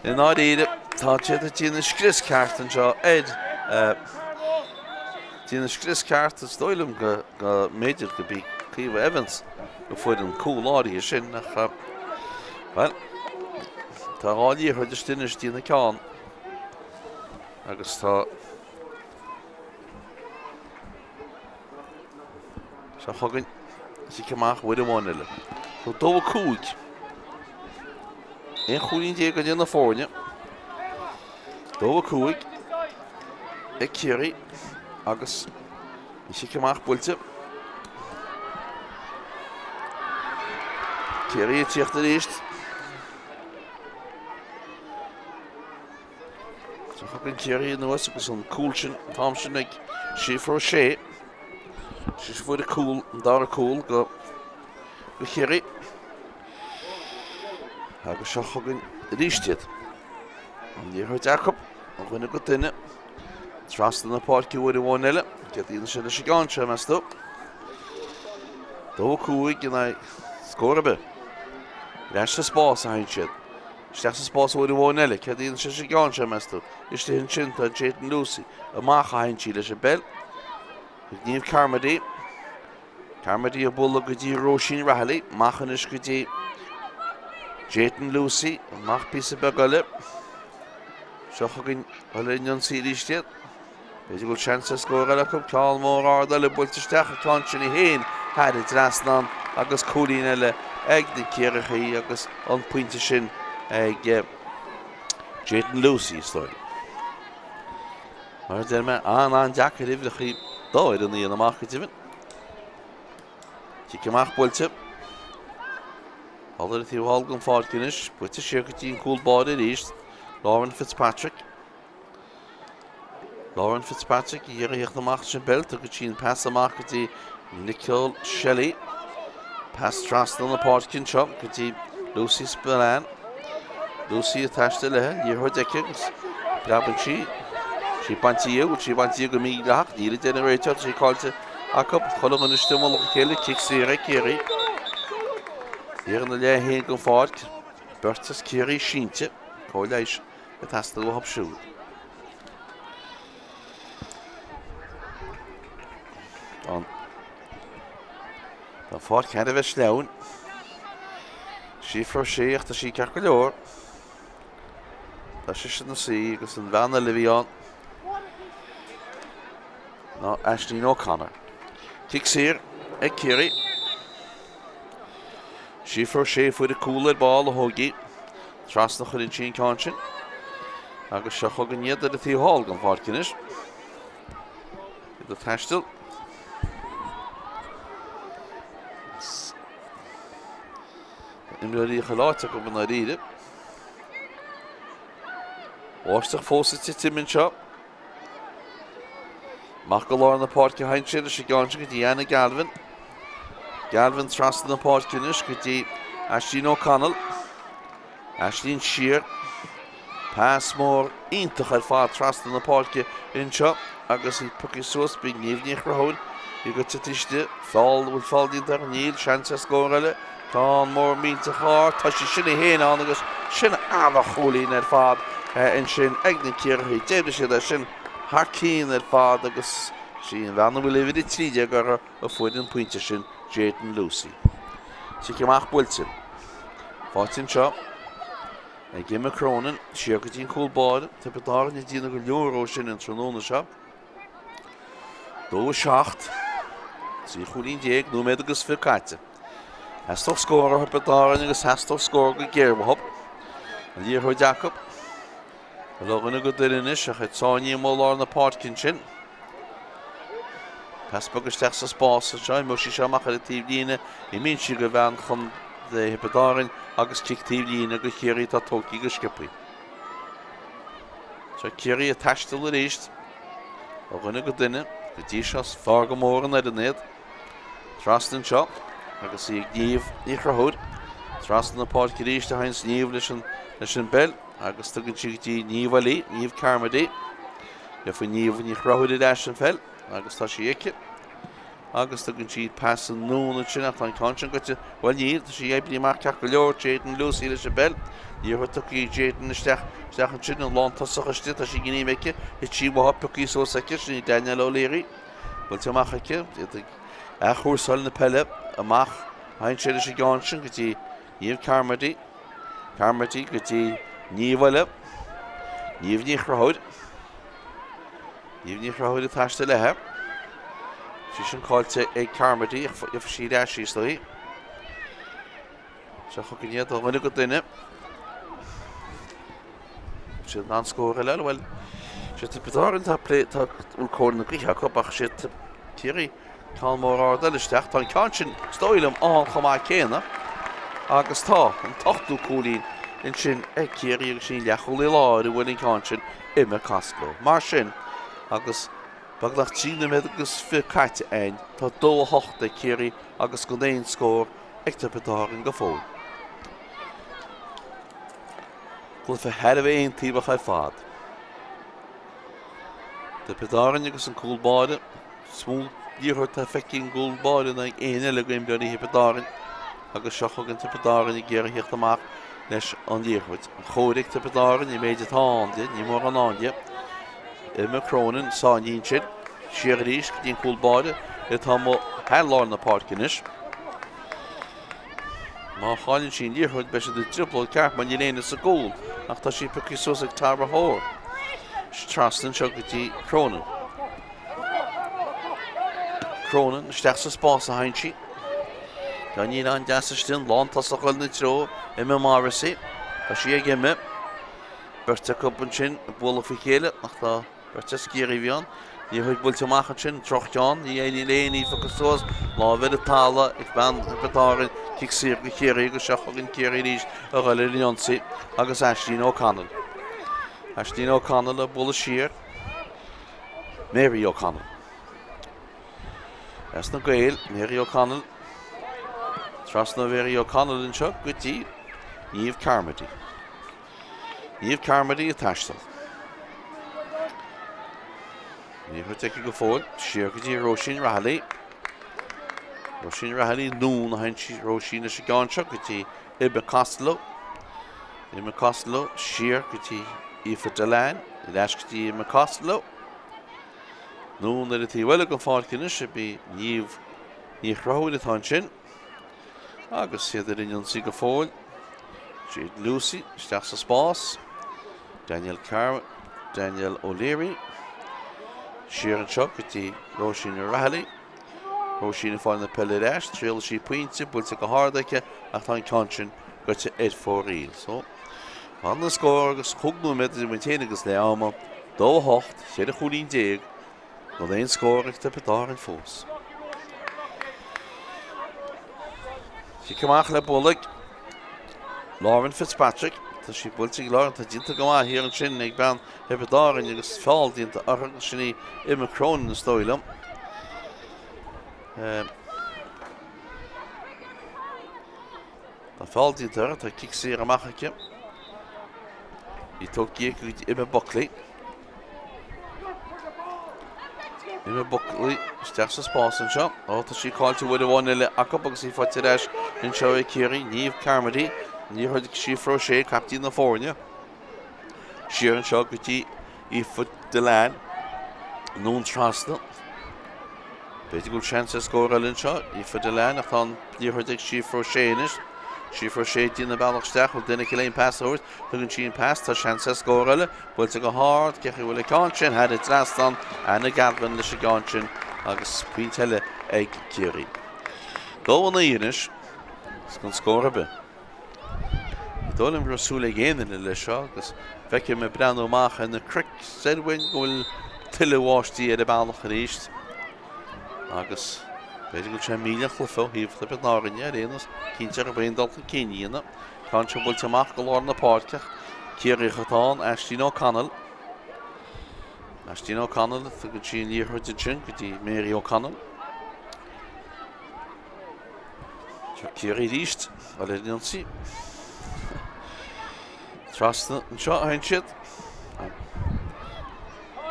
I ndáiríre, tá siad ag déanamh scrios ceart anseo ar déanamh scrios ceart, is dóigh liom go mb'fhéidir go b'í Caoimhe Evans a fuair an cúl áirithe sin ach, bhuel, tá 2 liathróid istigh anois dtína ceann agus tá Seo chugainn cic amach uair amháin eile. Tá 2-5. 11 chúilín idir na foirne. 2-5 ag Ciarraí agus an cic amach buailte. Ciarraí ag tíocht arís. Seo chugainn Ciarraí anuas agus an cúl sin, an t-am sin ag Síofra O'Shea. Sise a fuair an cúl, an dara cúl go go Chiarraí. Agus seo chugainn arís iad. An liathróid acu, ó dhuine go duine. Trasna na páirce uair amháin eile. Céard a dhéanfaidh sé leis an gceann seo, meas tú? 2-5 in aghaidh scór ar bith. Ar ais sa spás a théann siad. Isteach sa spás uair amháin eile. Céard a dhéanfaidh sé leis an gceann seo, meas tú? Istigh ansin tá Jayden Lucey. Amach a théann sí leis an bpeil. Chuig Niamh Carmody. Carmody ag bualadh go dtí Róisín Rahilly. Amach anois go dtí Jayden Lucey. Amach píosa beag eile. Seo chugainn eile in ionsaí arís iad. B'fhéidir go bhfuil seans ar scór eile acu, ceann mór ard eile buailte isteach, an ceann sin í féin thar an dtrasnán agus cúilín eile ag na Ciarraígh agus an pointe sin ag Jayden Lucey, is dóigh liom. Mar a deir mé, an-an-deacair uimhreacha dá fhoireann a dhéanamh amach go deimhin. Cic amach buailte. Thall ar an taobh thall den pháirc anois, buailte siar go dtí an cúl báire arís, Lauren Fitzpatrick. Lauren Fitzpatrick ag iarraidh theacht amach leis an bpeil, tugann sí an pas amach go dtí Nicole Shelley. Pas trasna na páirce anseo go dtí Lucy Spillane. Lucy ag taisteal léi, liathróid aici agus preabann sí. Sí bainte dhi, bhfuil sí bainte dhi go mídhleathach, níl a deir an réiteoir, tá sí caillte acu. Chuile dhuine istigh i mullach a chéile, cic saor ag Ciarraí. Thiar ina leath féin den pháirc, beirt as Ciarraí sínte, cóir leighis. ag teastáil uathu siúd. Tá an pháirc thar a bheith sleamhain. Síofra O'Shea ach tá sí ceart go leor. Tá sise ina suí agus an bhean eile a bhí ann ná Aislinn O'Connor. Cic saor ag Ciarraí. Síofra O'Shea fuair an cúl ar ball a thóg í. Trasna a chuireann sí an ceann sin. Agus seo chugainn iad ar an taobh thall den pháirc anois. Iad ag taisteal. Imreoirí chuile áit acu i ndáiríre. Báisteach fós ag titim anseo. Amach go lár na páirce a théann sé leis an gceann sin go dtí Anna Galvin. Galvin trasna na páirce anois go dtí Aisling O'Connell. Aisling siar. Pas mór iontach ar fad trasna na páirce anseo agus í pioctha suas ag Niamh Ní Chonchúir. Í goite istigh. Feall, bhfuil feall déanta air? Níl. Seans ar scór eile. Ceann mór millteach ard. Tá sí sin í féin ann agus sin ana-chúilín ar fad ansin ag na Ciarraígh. D'oibrigh siad é sin thar cionn ar fad agus sí an bhean a bhfuil uimhir 13 uirthi a fuair an pointe sin, Jayden Lucey. Cic amach buailte. Faighte anseo ag Emma Cronin. Siar go dtí an cúl báire. Tiobraid Árann ag déanamh go leor ó sin an tráthnóna seo. 2 7. 13 chúilín, nóiméad agus 20 caite. Theastódh scór ó Thiobraid Árann agus theastódh scór go géar uathu. An liathróid acu. Ó dhuine go duine anois ach ag sáinní amuigh i lár na páirce ansin. Pas beag isteach sa spás anseo, imeoidh sí seo amach ar an taobh líne, imíonn sí go bhean chontae Thiobraid Árann agus cic taobh líne go Chiarraí atá tógtha go sciobtha. Seo Ciarraí ag taisteal arís ó dhuine go duine go dtí seo is fearr go mór an fhoireann iad. Trasna anseo agus í ag Niamh Ní Chonchúir. Trasna na páirce arís a théanns Niamh leis an, leis an bpeil agus tugann sí go dtí Niamh eile í, Niamh Carmody. Gheobhaidh Niamh Ní Chonchúir ar ais an pheil agus tá sí aici. Agus tugann sí pas anonn ansin ach tá an ceann sin goite, bhuel níl, tá sí oibrithe amach ceart go leor, Jayden Lucey leis an bpeil. Liathróid tugtha ag Jayden isteach, isteach ansin, an lántosach istigh, tá sí gníomh aici, thit sí uaithi, pioctha suas aici, sin í Danielle O'Leary. Buailte amach aici, iad ag athchúrsáil na peile amach, théann sé leis an gceann sin go dtí Niamh Carmody, Carmody go dtí Niamh eile, Niamh Ní Chonchúir. Niamh Ní Chonchúir ag taisteal léi. Sí sin caillte ag Carmody ach gheobhaidh sí ar ais í is dóigh. Seo chugainn iad ó dhuine go duine. Siad in ann scór eile, bhuel, sé Tiobraid Árann tá plé tá bhfuil cóir na gaoithe acu ach sé Ciarraí ceann mór ard eile isteach. Tá an ceann sin, is dóigh liom, ann chomh maith céanna agus tá an t-ochtú cúilín ansin ag Ciarraí agus sin leathchúlaí láir a bhuail an ceann sin Emma Costello. Mar sin, agus beagnach 3 nóiméad agus 20 caite againn, tá 2-8 ag Ciarraí agus gan aon scór ag Tiobraid Árann go fóill. Cluiche thar a bheith aontaobhach ar fad. Tiobraid Árann agus an cúl báire. Is mó liathróid atá feicthe ag an gcúl báire ná ag aon eile d'imreoirí Thiobraid Árann agus seo chugainn Tiobraid Árann ag iarraidh theacht amach leis an liathróid. An chóir ag Tiobraid Árann, an méid atá ann di, ní mórán ann di. Emma Cronin sáinnithe ansin, siar arís go dtí an cúl báire atá amuigh thar lár na páirce anois. Má chailleann sí an liathróid beidh siad i dtrioblóid ceart mar níl éinne sa gcúl ach tá sí pioctha suas ag Tara Hoare. Trasna anseo go dtí Cronin. Cronin isteach sa spás a théann sí. Ceainnín an-deas istigh, an lántosach ag dul ina treo, Emma Morrissey. Tá sí ag Emma. Beirt acu ansin ag bualadh faoi chéile ach tá beirt as Ciarraí a bhí ann. Liathróid buailte amach ansin, droch-cheann, ní éiríonn léi í a phiocadh suas, lámh ar an talamh ag bean Thiobraid Árann, cic saor go Ciarraí agus seo chugainn Ciarraí arís a dhul ar an ionsaí agus Aisling O'Connell. Aisling O'Connell ag bualadh siar. Mary O'Connell. As na Gaeil, Mary O'Connell. Trasna Mary O'Connell anseo go dtí Niamh Carmody. Niamh Carmody ag taisteal. Liathróid aici go fóill, siar go dtí Róisín Rahilly. Róisín Rahilly anonn a théann sí Róisín leis an gceann seo go dtí Emma Costello. Emma Costello siar go dtí Aoife Dillane, ar ais go dtí Emma Costello. Anonn ar an taobh eile den pháirc anois ab í Niamh Ní Chonchúir atá ansin. Agus iad ar an ionsaí go fóill. Jade Lucey isteach sa spás. Daniel Carr, Daniel O'Leary. Siar anseo go dtí Róisín Rahilly. Róisín ag fáil na peile ar ais, triailfidh sí pointe, buailte go hard aici ach tá an ceann sin goite ar fóraoil. So, fan an scór agus 5 nóiméad idir muid féin agus leath ama, 2 8, 14 chúilín, gan aon scór ag Tiobraid Árann fós. Cic amach le bualadh ag Lauren Fitzpatrick. Tá sí buailte ag Lauren, tá déanta go maith thiar ansin ag bean Thiobraid Árann agus feall déanta uirthi agus sin í Emma Cronin is dóigh liom. Tá feall déanta uirthi, tá cic saor amach aici. Í tógtha aici go dtí Emma Buckley. Emma Buckley isteach sa spás anseo. Ó, tá sí caillte uair amháin eile acu agus í faighte ar ais anseo ag Ciarraí. Niamh Carmody, liathróid ag Síofra O'Shea, captaen na foirne. Siar anseo go dtí Aoife Dillane. Anonn trasna. B'fhéidir go bhfuil seans ar scór eile anseo. Aoife Dillane ach tá an liathróid ag Síofra O'Shea anois. Síofra O'Shea ag déanamh a bealach isteach. Bhfuil duine aici le an pas a thabhairt? Tugann sí an pas. Tá seans ar scór eile. Buailte go hard. Cé chaoi bhfuil an ceann sin thar an trasnán? Anna Galvin leis an gceann sin agus pointe eile ag Ciarraí. 2-9 anois. Is gan scór ar bith. Ní dóigh liom go raibh súil ag aon duine leis seo agus feicim ag breathnú amach ar na cnoic soir uainn go bhfuil tuilleadh báistí ar an bealach arís agus b'fhéidir go bhfuil sé ag milleadh an chluiche ó thaobh Thiobraid Árann de ar aon nós cinnte gurb aon dul chun cinn a dhéanamh. Ceann seo buailte amach go lár na páirce ach Ciarraíoch atá ann, Aisling O'Connell. Aisling O'Connell, tugann sí an liathróid ansin go dtí Mary O'Connell. Seo Ciarraí arís, dul ar an ionsaí. Trasna anseo a théann siad.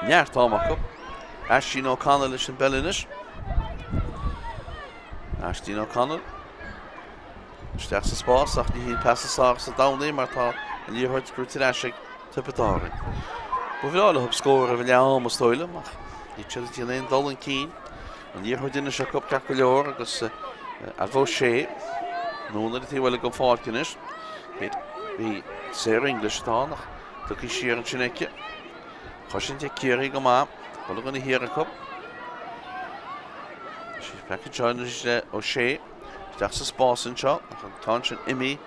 Neart am acu. Aisling O'Connell leis an bpeil anois. Aisling O'Connell. Isteach sa spás ach ní hí an pas is fearr sa domhan é mar tá an liathróid curtha ar ais ag Tiobraid Árann. Ba bhreá leo scór roimh leath ama is dóigh liom ach níl siad ag déanamh aon dul chun cinn. An liathróid anois acu ceart go leor agus Ailbhe O'Shea anonn ar an taobh eile den pháirc anois. Bhí Sarah English atá ann ach tugtha siar ansin aici. Cosaint ag Ciarraí go maith. Chuile dhuine thiar acu. Feiceann seo anois le O'Shea isteach sa spás anseo ach an ceann sin imithe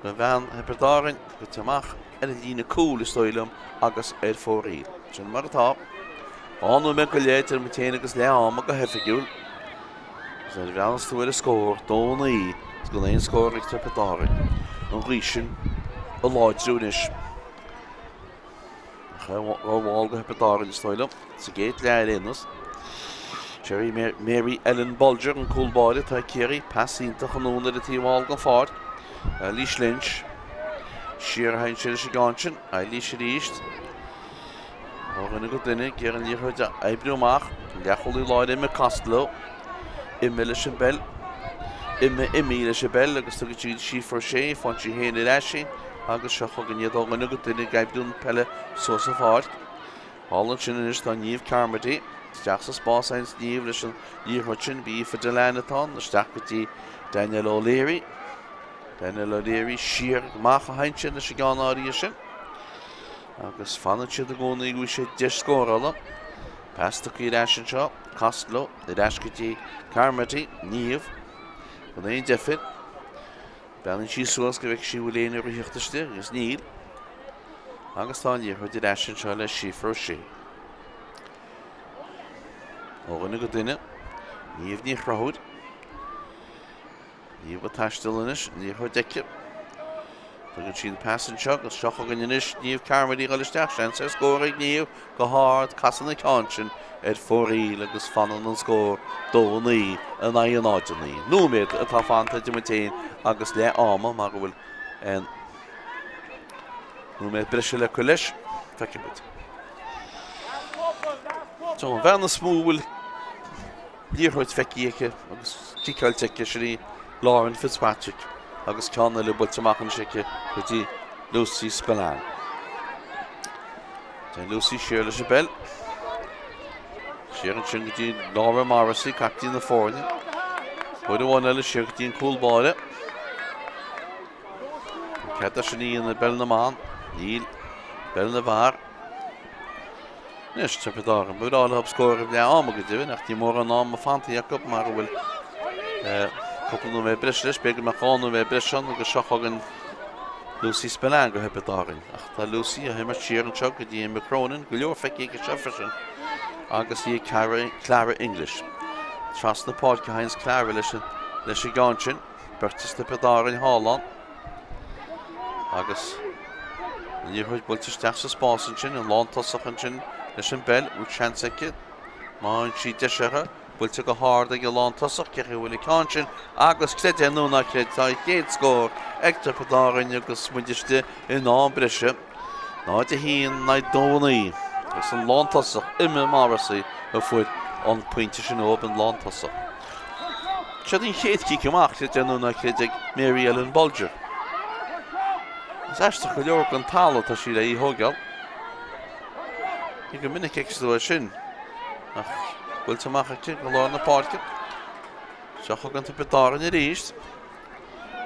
go bhean Thiobraid Árann goite amach ar an líne cúil is dóigh liom agus ar fóraoil. Sin mar atá. 2 nóiméad go leith idir muid féin agus leath ama go hoifigiúil. Agus nuair a bhreathnas tú ar an scór, 2-9, is gan aon scór ag Tiobraid Árann. An ghaoth sin ag láidriú anois. Rómhall do Thiobraid Árann is dóigh liom, sa gcéad leath ar aon nós. Sherry Mary Ellen Bolger an cúl báire atá ag Ciarraí, pas iontach anonn ar an taobh thall den pháirc. Eilís Lynch. Siar a théann sé leis an gceann sin. Eilís arís. Ó dhuine go duine, ag iarraidh an liathróid a oibriú amach. Leathchúlaí láir Emma Costello. Emma leis an bpeil. Emma imithe leis an bpeil agus tugann sí Síofra O'Shea, faigheann sí féin ar ais í agus seo chugainn iad ó dhuine go duine ag oibriú na peile suas an pháirc. Thall ansin anois tá Niamh Carmody. Isteach sa spás a théanns Niamh leis an liathróid sin. B'í Aoife Dillane atá ann. Isteach go dtí Danielle O'Leary. Danielle O'Leary siar amach a théann sé leis an gceann áirithe sin. Agus fanann siad i gcónaí go bhfaighidh siad deis scórála. Pas tugtha ar ais anseo, Costello ar ais go dtí Carmody, Niamh, gan aon deifir. Breathnaíonn sí suas go bhfeicfidh sí an bhfuil éinne ag ritheacht istigh agus níl. Agus tá an liathróid ar ais anseo le Síofra O'Shea. Ó dhuine go duine, Niamh Ní Chonchúir. Niamh ag taisteal anois, an liathróid aici. Tugann sí an pas anseo agus seo chugainn anois Niamh Carmody ag dul isteach. Seans ar scór ag Niamh go hard. Casann an ceann sin ar fóraoil agus fanann an scór 2-9 in aghaidh 0-9. Nóiméad atá fanta idir muid féin agus leath ama mar go bhfuil aon nóiméad breise le cur leis. Feicfidh muid. So an bhean is mó a bhfuil liathróid feicthe aici agus ciceáilte aici, sin í Lauren Fitzpatrick agus ceann eile buailte amach anois aici go dtí Lucy Spillane. Téann Lucy siar leis an bpeil. Siar ansin go dtí Laura Morrissey, captaen na foirne. Uair amháin eile siar go dtí an cúl báire. Cead é sin a dhéanamh i bpeil na mban? Níl. Peil na bhfear. Anois, Tiobraid Árann. Ba bhreá leo scór roimh leath ama go deimhin, ach níl mórán ama fanta acu mar go bhfuil cúpla nóiméad breise leis. B'fhéidir go mbeadh 2 nóiméad breise ann agus seo chugainn Lucy Spillane do Thiobraid Árann. Ach tá Lucy á himirt siar anseo go dtí Emma Cronin, go leor feicthe aici seo freisin, agus í ag Clara English. Trasna páirce a théanns Clara leis an gceann sin. Beirt as Tiobraid Árann thall ann. Agus an liathróid buailte isteach sa spás ansin, an lántosach ansin leis an bpeil, bhfuil seans aici? Má fhaigheann sí deis uirthi, buailte go hard ag an lántosach, cé chaoi a bhfuil an ceann sin agus creid é nó ná creid, tá an chéad scór ag Tiobraid Árann agus muid istigh in am breise. 0-1 in aghaidh 2-9 agus an lántosach Emma Morrissey a fuair an pointe sin ó an lántosach. Seo an chéad chic amach creid é nó ná creid ag Mary Ellen Bolger. Is aisteach go leor den talamh atá sí le í thógáil. Ní go minic a fheictear é sin ach buailte amach aici go lár na páirce. Seo chugainn Tiobraid Árann arís.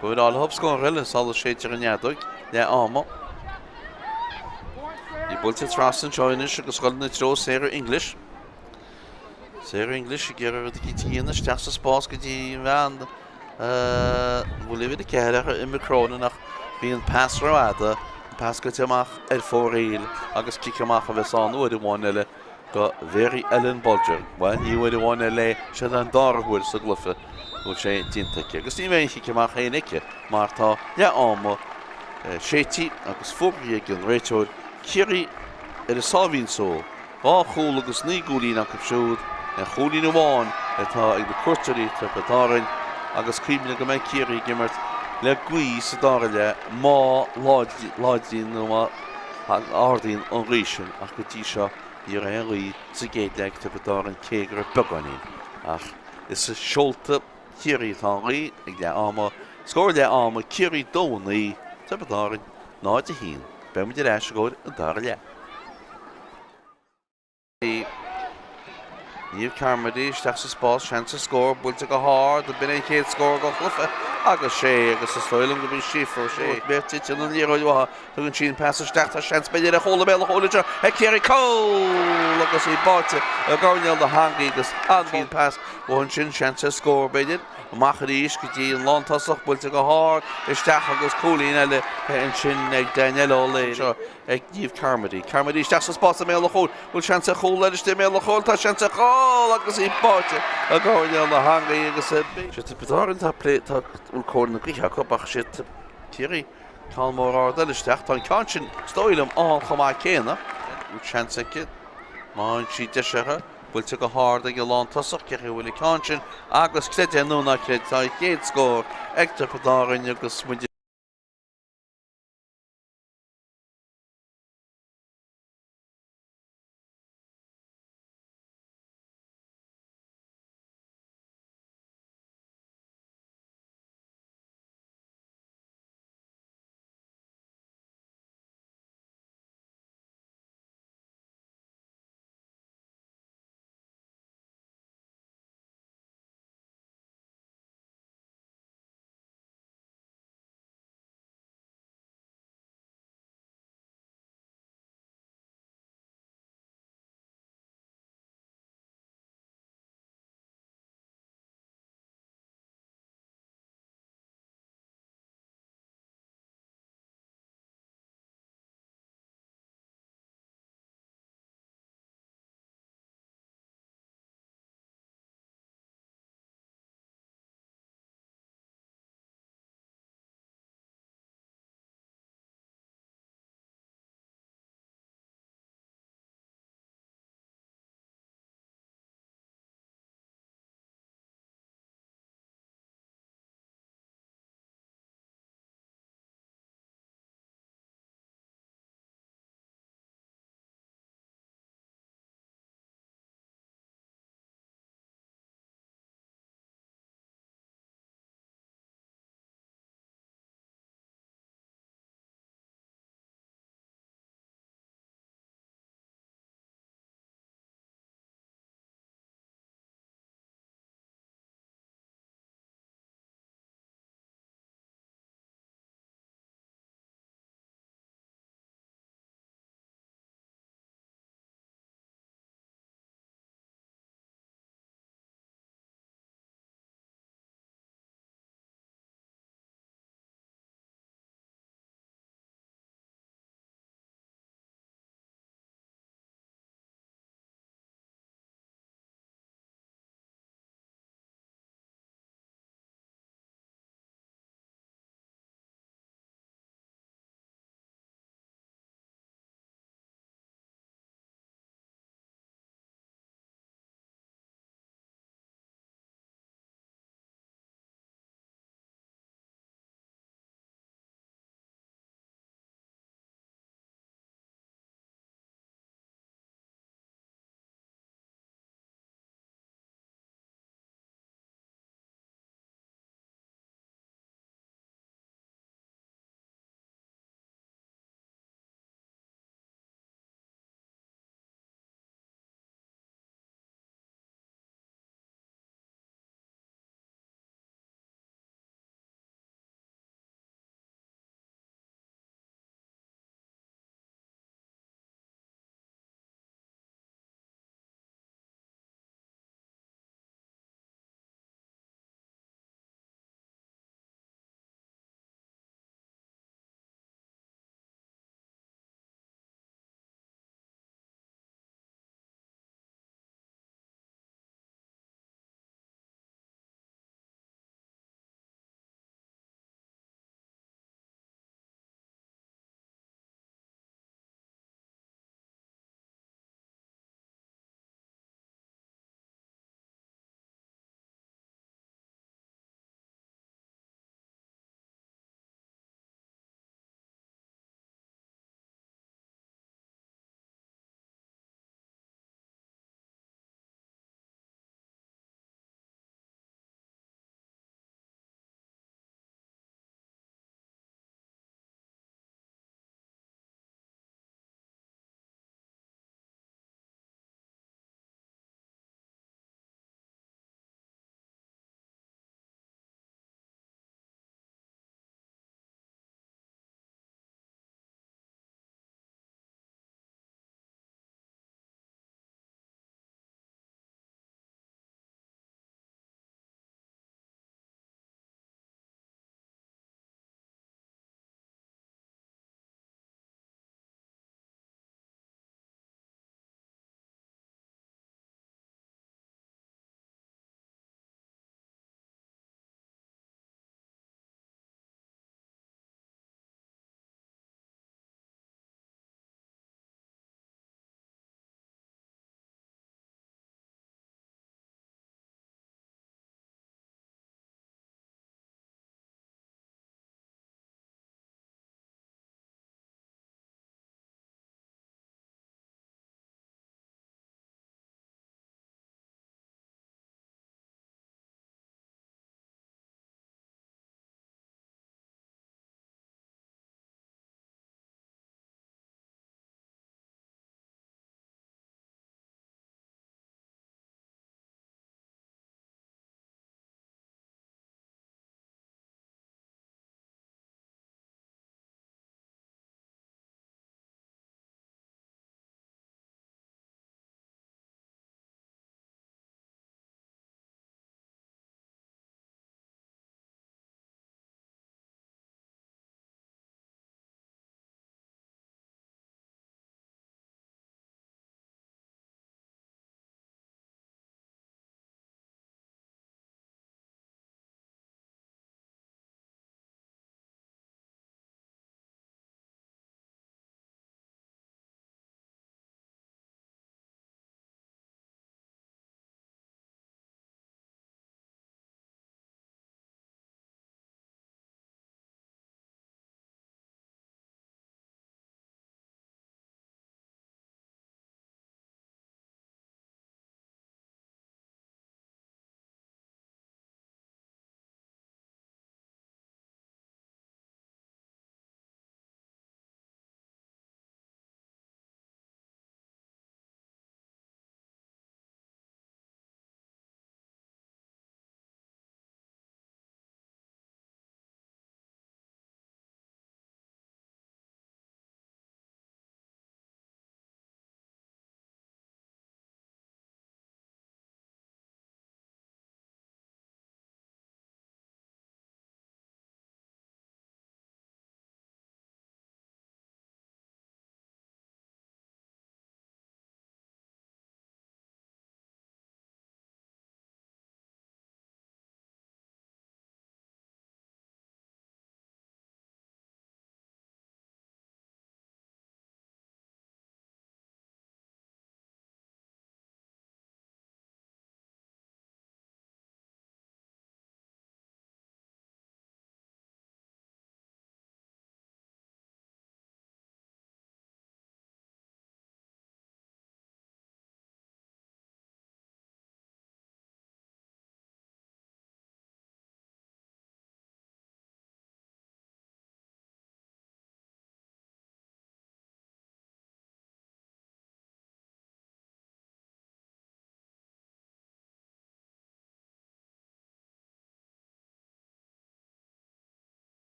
Ba bhreá leo scór eile sula séidtear an fheadóg leath ama. Í buailte trasna anseo anois agus ag dul ina treo Sarah English. Sarah English ag iarraidh rud eicínt a dhéanamh isteach sa spás go dtí an bhean bhfuil uimhir 4 uirthi, Emma Cronin ach bhí an pas rófhada, an pas goite amach ar fóraoil agus cic amach a bheas ann uair amháin eile do Mhary Ellen Bolger. Bhuel, ní uair amháin eile é, sin an dara huair sa gcluiche go bhfuil sé déanta aici. Agus ní bheidh aon chic amach féin aici mar tá leath ama séidte agus fógraithe ag an réiteoir Ciarraí ar a sáimhín só. 2 chúl agus 9 gcúilín acu siúd, aon chúilín amháin atá ag na cuairteoirí Tiobraid Árann agus cuimhnigh go mbeidh Ciarraí ag imirt le gaoth sa dara leath má láidríonn nó má ardaíonn an ghaoth sin ach go dtí seo ní raibh aon ghaoth sa gcéad leath ag Tiobraid Árann cé go raibh beagáinín ach is i seolta Chiarraí atá an ghaoth ag leath ama. Scór leath ama, Ciarraí 2, 9, Tiobraid Árann 0, 1. Beidh muid ar ais i gcomhair an dara leath. Niamh Carmody isteach sa spás, seans ar scór, buailte go hard, b'in é an chéad scór den chluiche agus sé agus is dóigh liom go b'í Síofra O'Shea. B'é titeann an liathróid uathu, tugann sí an pas isteach, tá seans b'fhéidir ar chúl i mbéal an chúil anseo ag Ciarraí, cúl agus í báite i gcoirnéal na heangaí agus an pas uathu ansin, seans ar scór b'fhéidir, amach arís go dtí an lántosach, buailte go hard isteach agus cúilín eile ansin ag Danielle O'Leary. ag Niamh Carmody. Carmody isteach sa spás i mbéal an chúil. Bhfuil seans ar chúl eile istigh i mbéal an chúil? Tá seans ar chúl agus í báite i gcoirnéal na heangaí agus Sé Tiobraid Árann tá plé tá bhfuil cóir na gaoithe acu ach sé Ciarraí ceann mór ard eile isteach. Tá an ceann sin is dóigh liom ann chomh maith céanna. Bhfuil seans aici má fhaigheann sí deis uirthi. Buailte go hard ag an lántosach, cé chaoi a bhfuil an ceann sin agus creid é nó ná creid tá an chéad scór ag Tiobraid Árann agus muid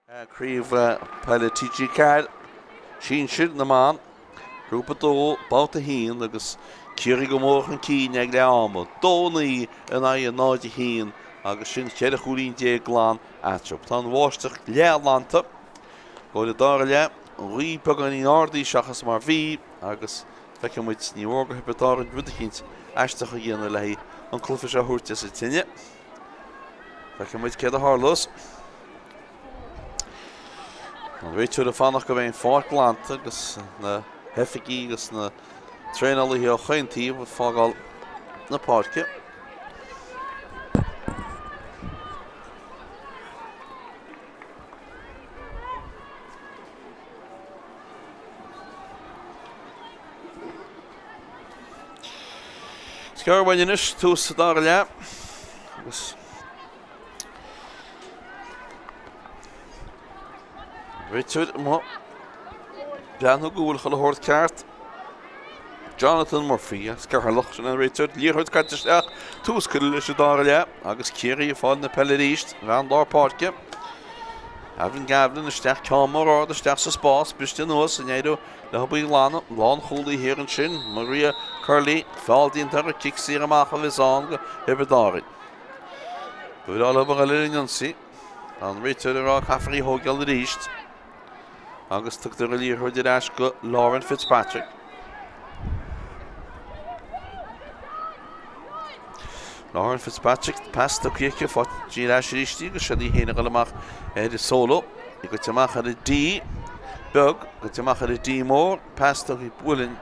Craobh Peile TG4 Sinsir na mBan, Grúpa 2, Babhta 1 agus Ciarraí go mór chun cinn ag leath ama, 2, 9 in aghaidh 0, 1 agus sin 14 chúilín glan eatarthu. Tá an bháisteach leathghlanta go bhfuil an dara leath, an ghaoth beagáinín ardaithe seachas mar bhí agus feicfidh muid, ní mór do Thiobraid Árann rud eicínt aisteach a dhéanamh le haghaidh an cluiche seo a thabhairt as an tine. Feicfidh muid céard a tharlós. An réiteoir ag fanacht go mbeidh an pháirc glanta agus na hoifigigh agus na traenálaithe ó chaon taobh ag fágáil na páirce. Is gearr uainn anois tús sa dara leath agus réiteoir amuigh ag breathnú go bhfuil chuile shórt ceart. Jonathan Murphy as Ceatharlach, sin an réiteoir, liathróid caite isteach, tús curtha leis an dara leath agus Ciarraí ag fáil na peile arís, bhean lár páirce. Avril Gavlin isteach, ceann mór ard isteach sa spás, briste anuas, an éireoidh le hobair ghlan, lánchúlaí thiar ansin, Maria Curley, feall déanta uirthi, cic saor amach a bheas ann do Thiobraid Árann. Ba bhreá leo a dhul ar an ionsaí. Tá an réiteoir ag rá caithfear í a thógáil arís. Agus tugtar an liathróid ar ais go Lauren Fitzpatrick. Lauren Fitzpatrick, pas tugtha aici, faighte ar ais arís di agus siod í féin ag dul amach ar an solo. Í goite amach ar an D beag, goite amach ar an D mór, pas tugtha buaileann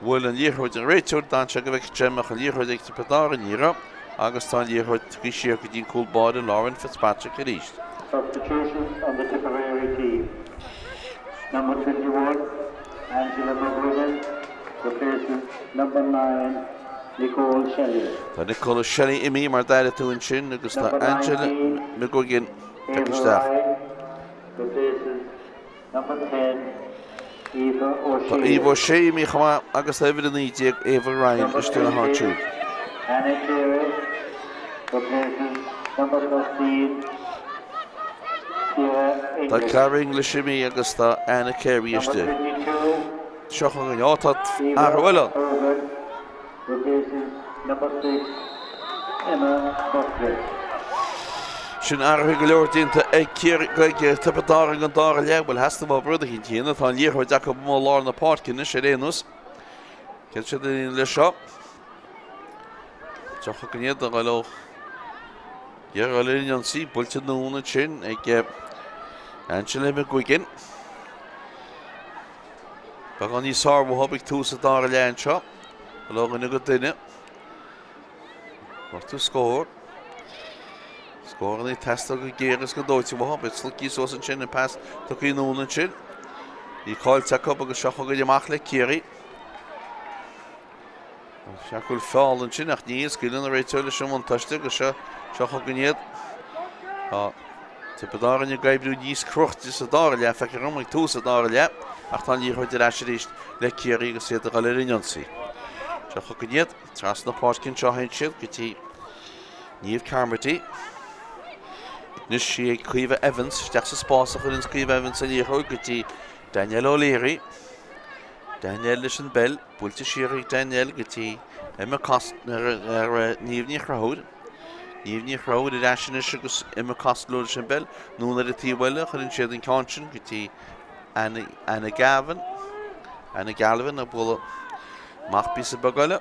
Bhuail an liathróid an réiteoir, d'fhan sé go bhfeicfeadh sé an mbeadh an liathróid ag Tiobraid Árann, ní raibh, agus tá an liathróid tugtha siar go dtí an cúl báire Lauren Fitzpatrick arís. Substitutions on the Tipperary team. Number 21, Angela McGuigan, replaces number 9, Nicole Shelley. Tá Nicole Shelley imithe mar d'airigh tú ansin agus tá Number Angela 19, McGuigan tagtha Ava isteach. Ryan, replaces Number 10, Aoife O'Shea. Tá Aoife O'Shea imithe chomh maith agus tá uimhir 19, Ava Ryan, Number istigh ina háit 20, siúd. Anna Carey replaces number 13, Ciara Tá English. Ciara English imithe agus tá Anna Carey Number istigh. 22, Seo chugainn. Ó, tá Aoife athrú eile ann. Hogan Replaces number 6, Emma Buckley. Sin athruithe go leor déanta ag Ciarraí, ag Tiobraid Árann don dara leath. Bhuel, theastaigh uathu rud eicínt a dhéanamh. Tá an liathróid acu amuigh i lár na páirce anois ar aon nós. Céard siad a dhéanamh leis seo? Seo chugainn iad a dhul ó dheireadh ar an ionsaí. Buailte anonn ansin ag Angela McGuigan. Beagán níos fearr uathu ag tús an dara leath anseo. Ó dhuine go duine. Gortú scór. Scóranna ag teastáil go géar is go dóite uathu. Beidh sloicí suas ansin, an pas tugtha anonn ansin. Í caillte acu agus seo chugainn amach le Ciarraí. Sea go bhfuil feall ansin ach ní scaoileann an réiteoir leis an mbuntáiste agus seo seo chugainn iad. Tá Tiobraid Árann ag oibriú níos cruaite sa dara leath, feictear dom ag tús an dara leath ach tá an liathróid ar ais arís le Ciarraí agus iad ag dul ar an ionsaí. Seo chugainn iad, trasna na páirce anseo a théann siad go dtí Niamh Carmody. Anois í ag Caoimhe Evans, isteach sa spás a chuireann Caoimhe Evans an liathróid go dtí Danielle O'Leary. Danielle leis an bpeil. Buailte siar ag Danielle go dtí Emma Costello ar Niamh Ní Chonchúir. Niamh Ní Chonchúir ar ais anois agus Emma Costello leis an bpeil. Anonn ar an taobh eile, chuireann siad an ceann sin go dtí Anna, Anna Gavin. Anna Galvin ag bualadh amach píosa beag eile.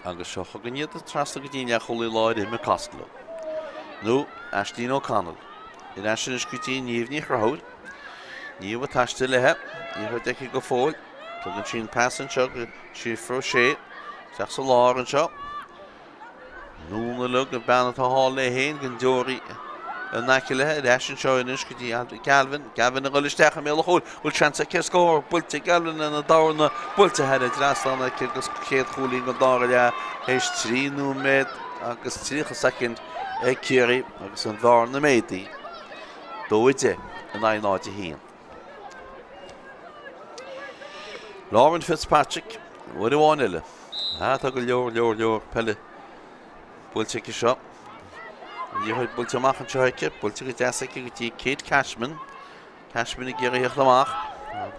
Agus seo chugainn iad trasna go dtí an leathchúlaí láir Emma Costello. Nó Aisling O'Connell. Ar ais anois go dtí Niamh Ní Chonchúir. Niamh ag taisteal léithe. Liathróid aici go fóill. Tugann sí an pas anseo go Síofra O'Shea. Isteach sa lár anseo. Anonn uilig an bean atá thall léi féin don deoraí in aice léi. Ar ais anseo anois go dtí Galvin. Galvin ag dul isteach i mbéal an chúil. Bhfuil seans aici ar scór? Buailte Galvin lena dorna. Buailte thar an dtrasnán aici agus chéad chúilín den dara leath théis 3 nóiméad agus 30 soicind ag Ciarraí agus an bhearna méadaithe. 2-10 in aghaidh 0-1. Lauren Fitzpatrick, uair amháin eile. Ah, tá go leor, leor, leor peile buailte aici seo. An liathróid buailte amach anseo aici, buailte go deas aici go dtí Kate Cashman. Cashman ag iarraidh theacht amach.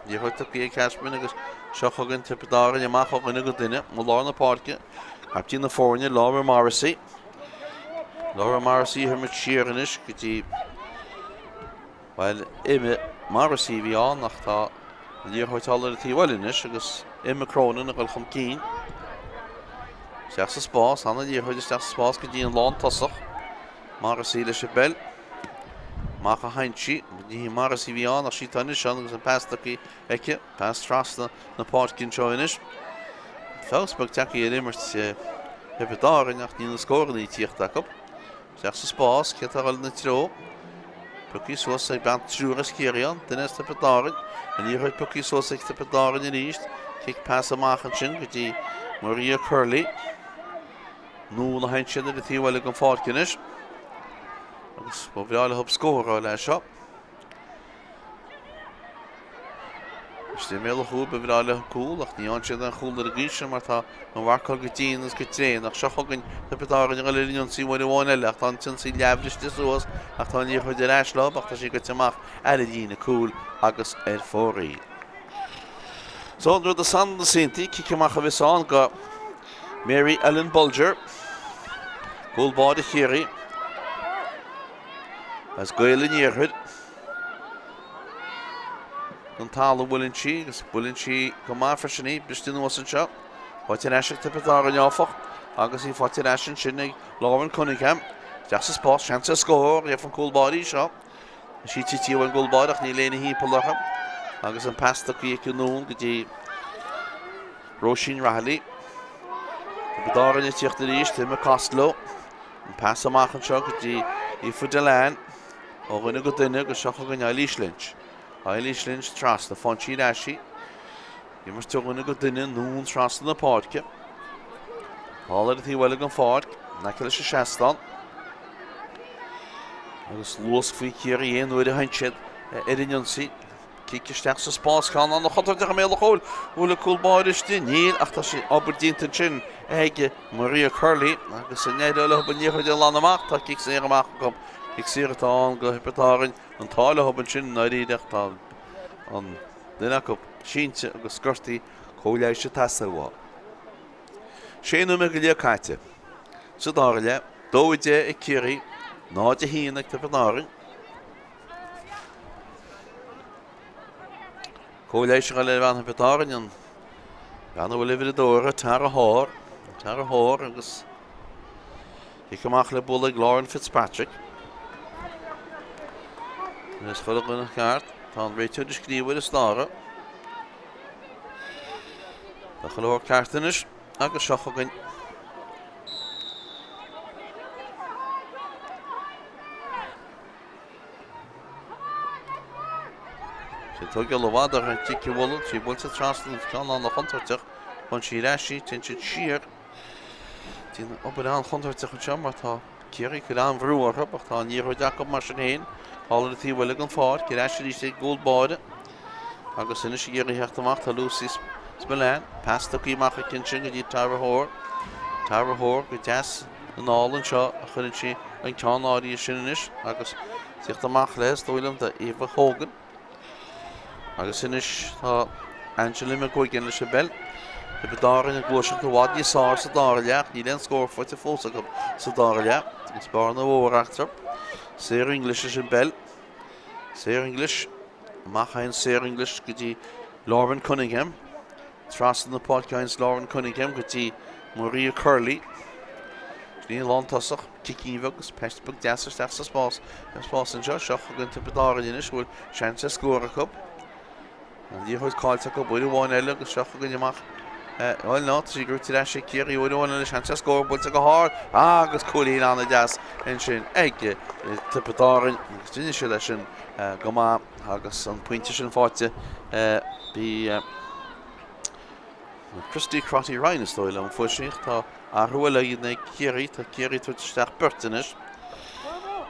Liathróid tugtha ag Cashman agus seo chugainn Tiobraid Árann amach ó dhuine go duine i lár na páirce. Captaen na foirne, Laura Morrissey. Laura Morrissey ag imirt siar anois go dtí bhuel Emma Morrissey a bhí ann ach tá an liathróid thall ar an taobh eile anois agus Emma Cronin ag dul chun cinn. Isteach sa spás, ana liathróid isteach sa spás go dtí an lántosach. Morrissey leis an bpeil. Amach a théann sí. Ní hí Morrissey a bhí ann ach sí atá anois ann agus an pas tugtha aici. Pas trasna na páirce anseo anois. Feabhas beag tagtha ar imirt Thiobraid Árann ach níl na scóranna ag tíocht acu. Isteach sa spás, cé atá ag dul ina treo? Pioctha suas ag bean triúr as Ciarraí ann, duine as Tiobraid Árann. An liathróid pioctha suas ag Tiobraid Árann arís. Cic pas amach ansin go dtí Maria Curley. Anonn a théann siad ar an taobh eile den pháirc anois. Agus ba bhreá leo scór a fháil as seo. Istigh i mbéal an chúil, ba bhreá leo cúl ach ní fhaigheann siad aon chúl ar an gcaoi sin mar tá an mharcáil go dian agus go tréan ach seo chugainn Tiobraid Árann ag dul ar an ionsaí uair amháin eile ach tá an t-ionsaí leathbhriste suas ach tá an liathróid ar ais leo ach tá sí goite amach ar an líne cúil agus ar fóraoil. So an rud is iontaí, cic amach a bheas ann go Mary Ellen Bolger, cúl báire Chiarraí, as Gaeil an Iarthair. Don talamh a bhuaileann sí agus buaileann sí go maith freisin í, briste anuas anseo. Faighte ar ais ag Tiobraid Árann áfach agus í faighte ar ais ansin ag Lauren Cunningham. Isteach sa spás, seans ar scór, gheobhaidh an cúl báire í seo. Tá sí tite ón gcúl báire ach níl éinne thimpeall uirthi agus an pas tugtha aici anonn go dtí Róisín Rahilly. Tiobraid Árann ag tíocht arís, Emma Costello. An pas amach anseo go dtí Aoife Dillane. Ó dhuine go duine agus seo chugainn Eilís Lynch. Eilís Lynch trasna, faigheann sí ar ais í. Imirt ó dhuine go duine anonn trasna na páirce. Thall ar an taobh eile den pháirc, in aice leis an seastán. Agus luasc faoi Chiarraí aon uair a théann siad ar an ionsaí. Cic isteach sa spás, ceann an-chontúirteach i mbéal an chúil. Bhfuil an cúl báire istigh? Níl, ach tá sé obair déanta ansin ag Maria Curley agus an éireoidh leo an liathróid a ghlanadh amach? Tá cic saor amach acu. Cic saor atá ann go Thiobraid Árann. An t-ádh leo ansin i ndáiríre ach tá an duine acu sínte agus gortaithe cóir leighis ag teastáil uathu. Sé nóiméad go leith caite sa dara leath, 2-10 ag Ciarraí, 0-1 ag Tiobraid Árann. Cóir leighis ag dul ar bhean Thiobraid Árann, an bhean a bhfuil uimhir a dó uirthi, Tara Hoare, Tara Hoare agus cic amach le bualadh ag Lauren Fitzpatrick. Agus chuile dhuine ceart, tá an réiteoir ag scríobh ar an slabhra. Tá chuile shórt ceart anois agus seo chugainn Sé tógáil i bhfad ar an gcic a bhualadh, sí buailte trasna an ceann an-chontúirteach, faigheann sí ar ais í, téann siad siar. Déanamh obair an-chontúirteach anseo mar tá Ciarraí ag cur an-bhrú orthu ach tá an liathróid acu mar sin féin. Thall ar an taobh eile den pháirc, ar ais arís ag an gcúl báire. Agus anois ag iarraidh theacht amach tá Lucy Spillane. Pas tugtha amach aici ansin go dtí Tara Hoare. Tara Hoare go deas anall anseo a chuireann sí an ceann áirithe sin anois agus tíocht amach léi is dóigh liom do Eva Hogan. Agus anois tá Angela McGuigan leis an bpeil. Tiobraid Árann ag gluaiseacht i bhfad níos fearr sa dara leath. Níl aon scór faighte fós acu sa dara leath. Agus bearna mhór eatarthu. Sarah English leis an bpeil. Sarah English. Amach a théann Sarah English go dtí Lauren Cunningham. Trasna na páirce a théanns Lauren Cunningham go dtí Maria Curley. Sin í an lántosach. Cicín bheag agus peist beag deas isteach sa spás. An spás anseo. Seo chugainn Tiobraid Árann anois a bhfuil seans ar scór acu. An liathróid caillte acu uair amháin eile agus seo chugainn amach. Bhuel ná, tá sí gnóite ar ais ag Ciarraí uair amháin eile, seans ar scór buailte go hard agus cúilín an-deas ansin ag Tiobraid Árann agus rinne siad é sin go maith agus an pointe sin faighte bhí Christy Crotty Ryan is dóigh liom fuair sí tá athrú eile á dhéanamh ag Ciarraí, tá Ciarraí ag tabhairt isteach beirt anois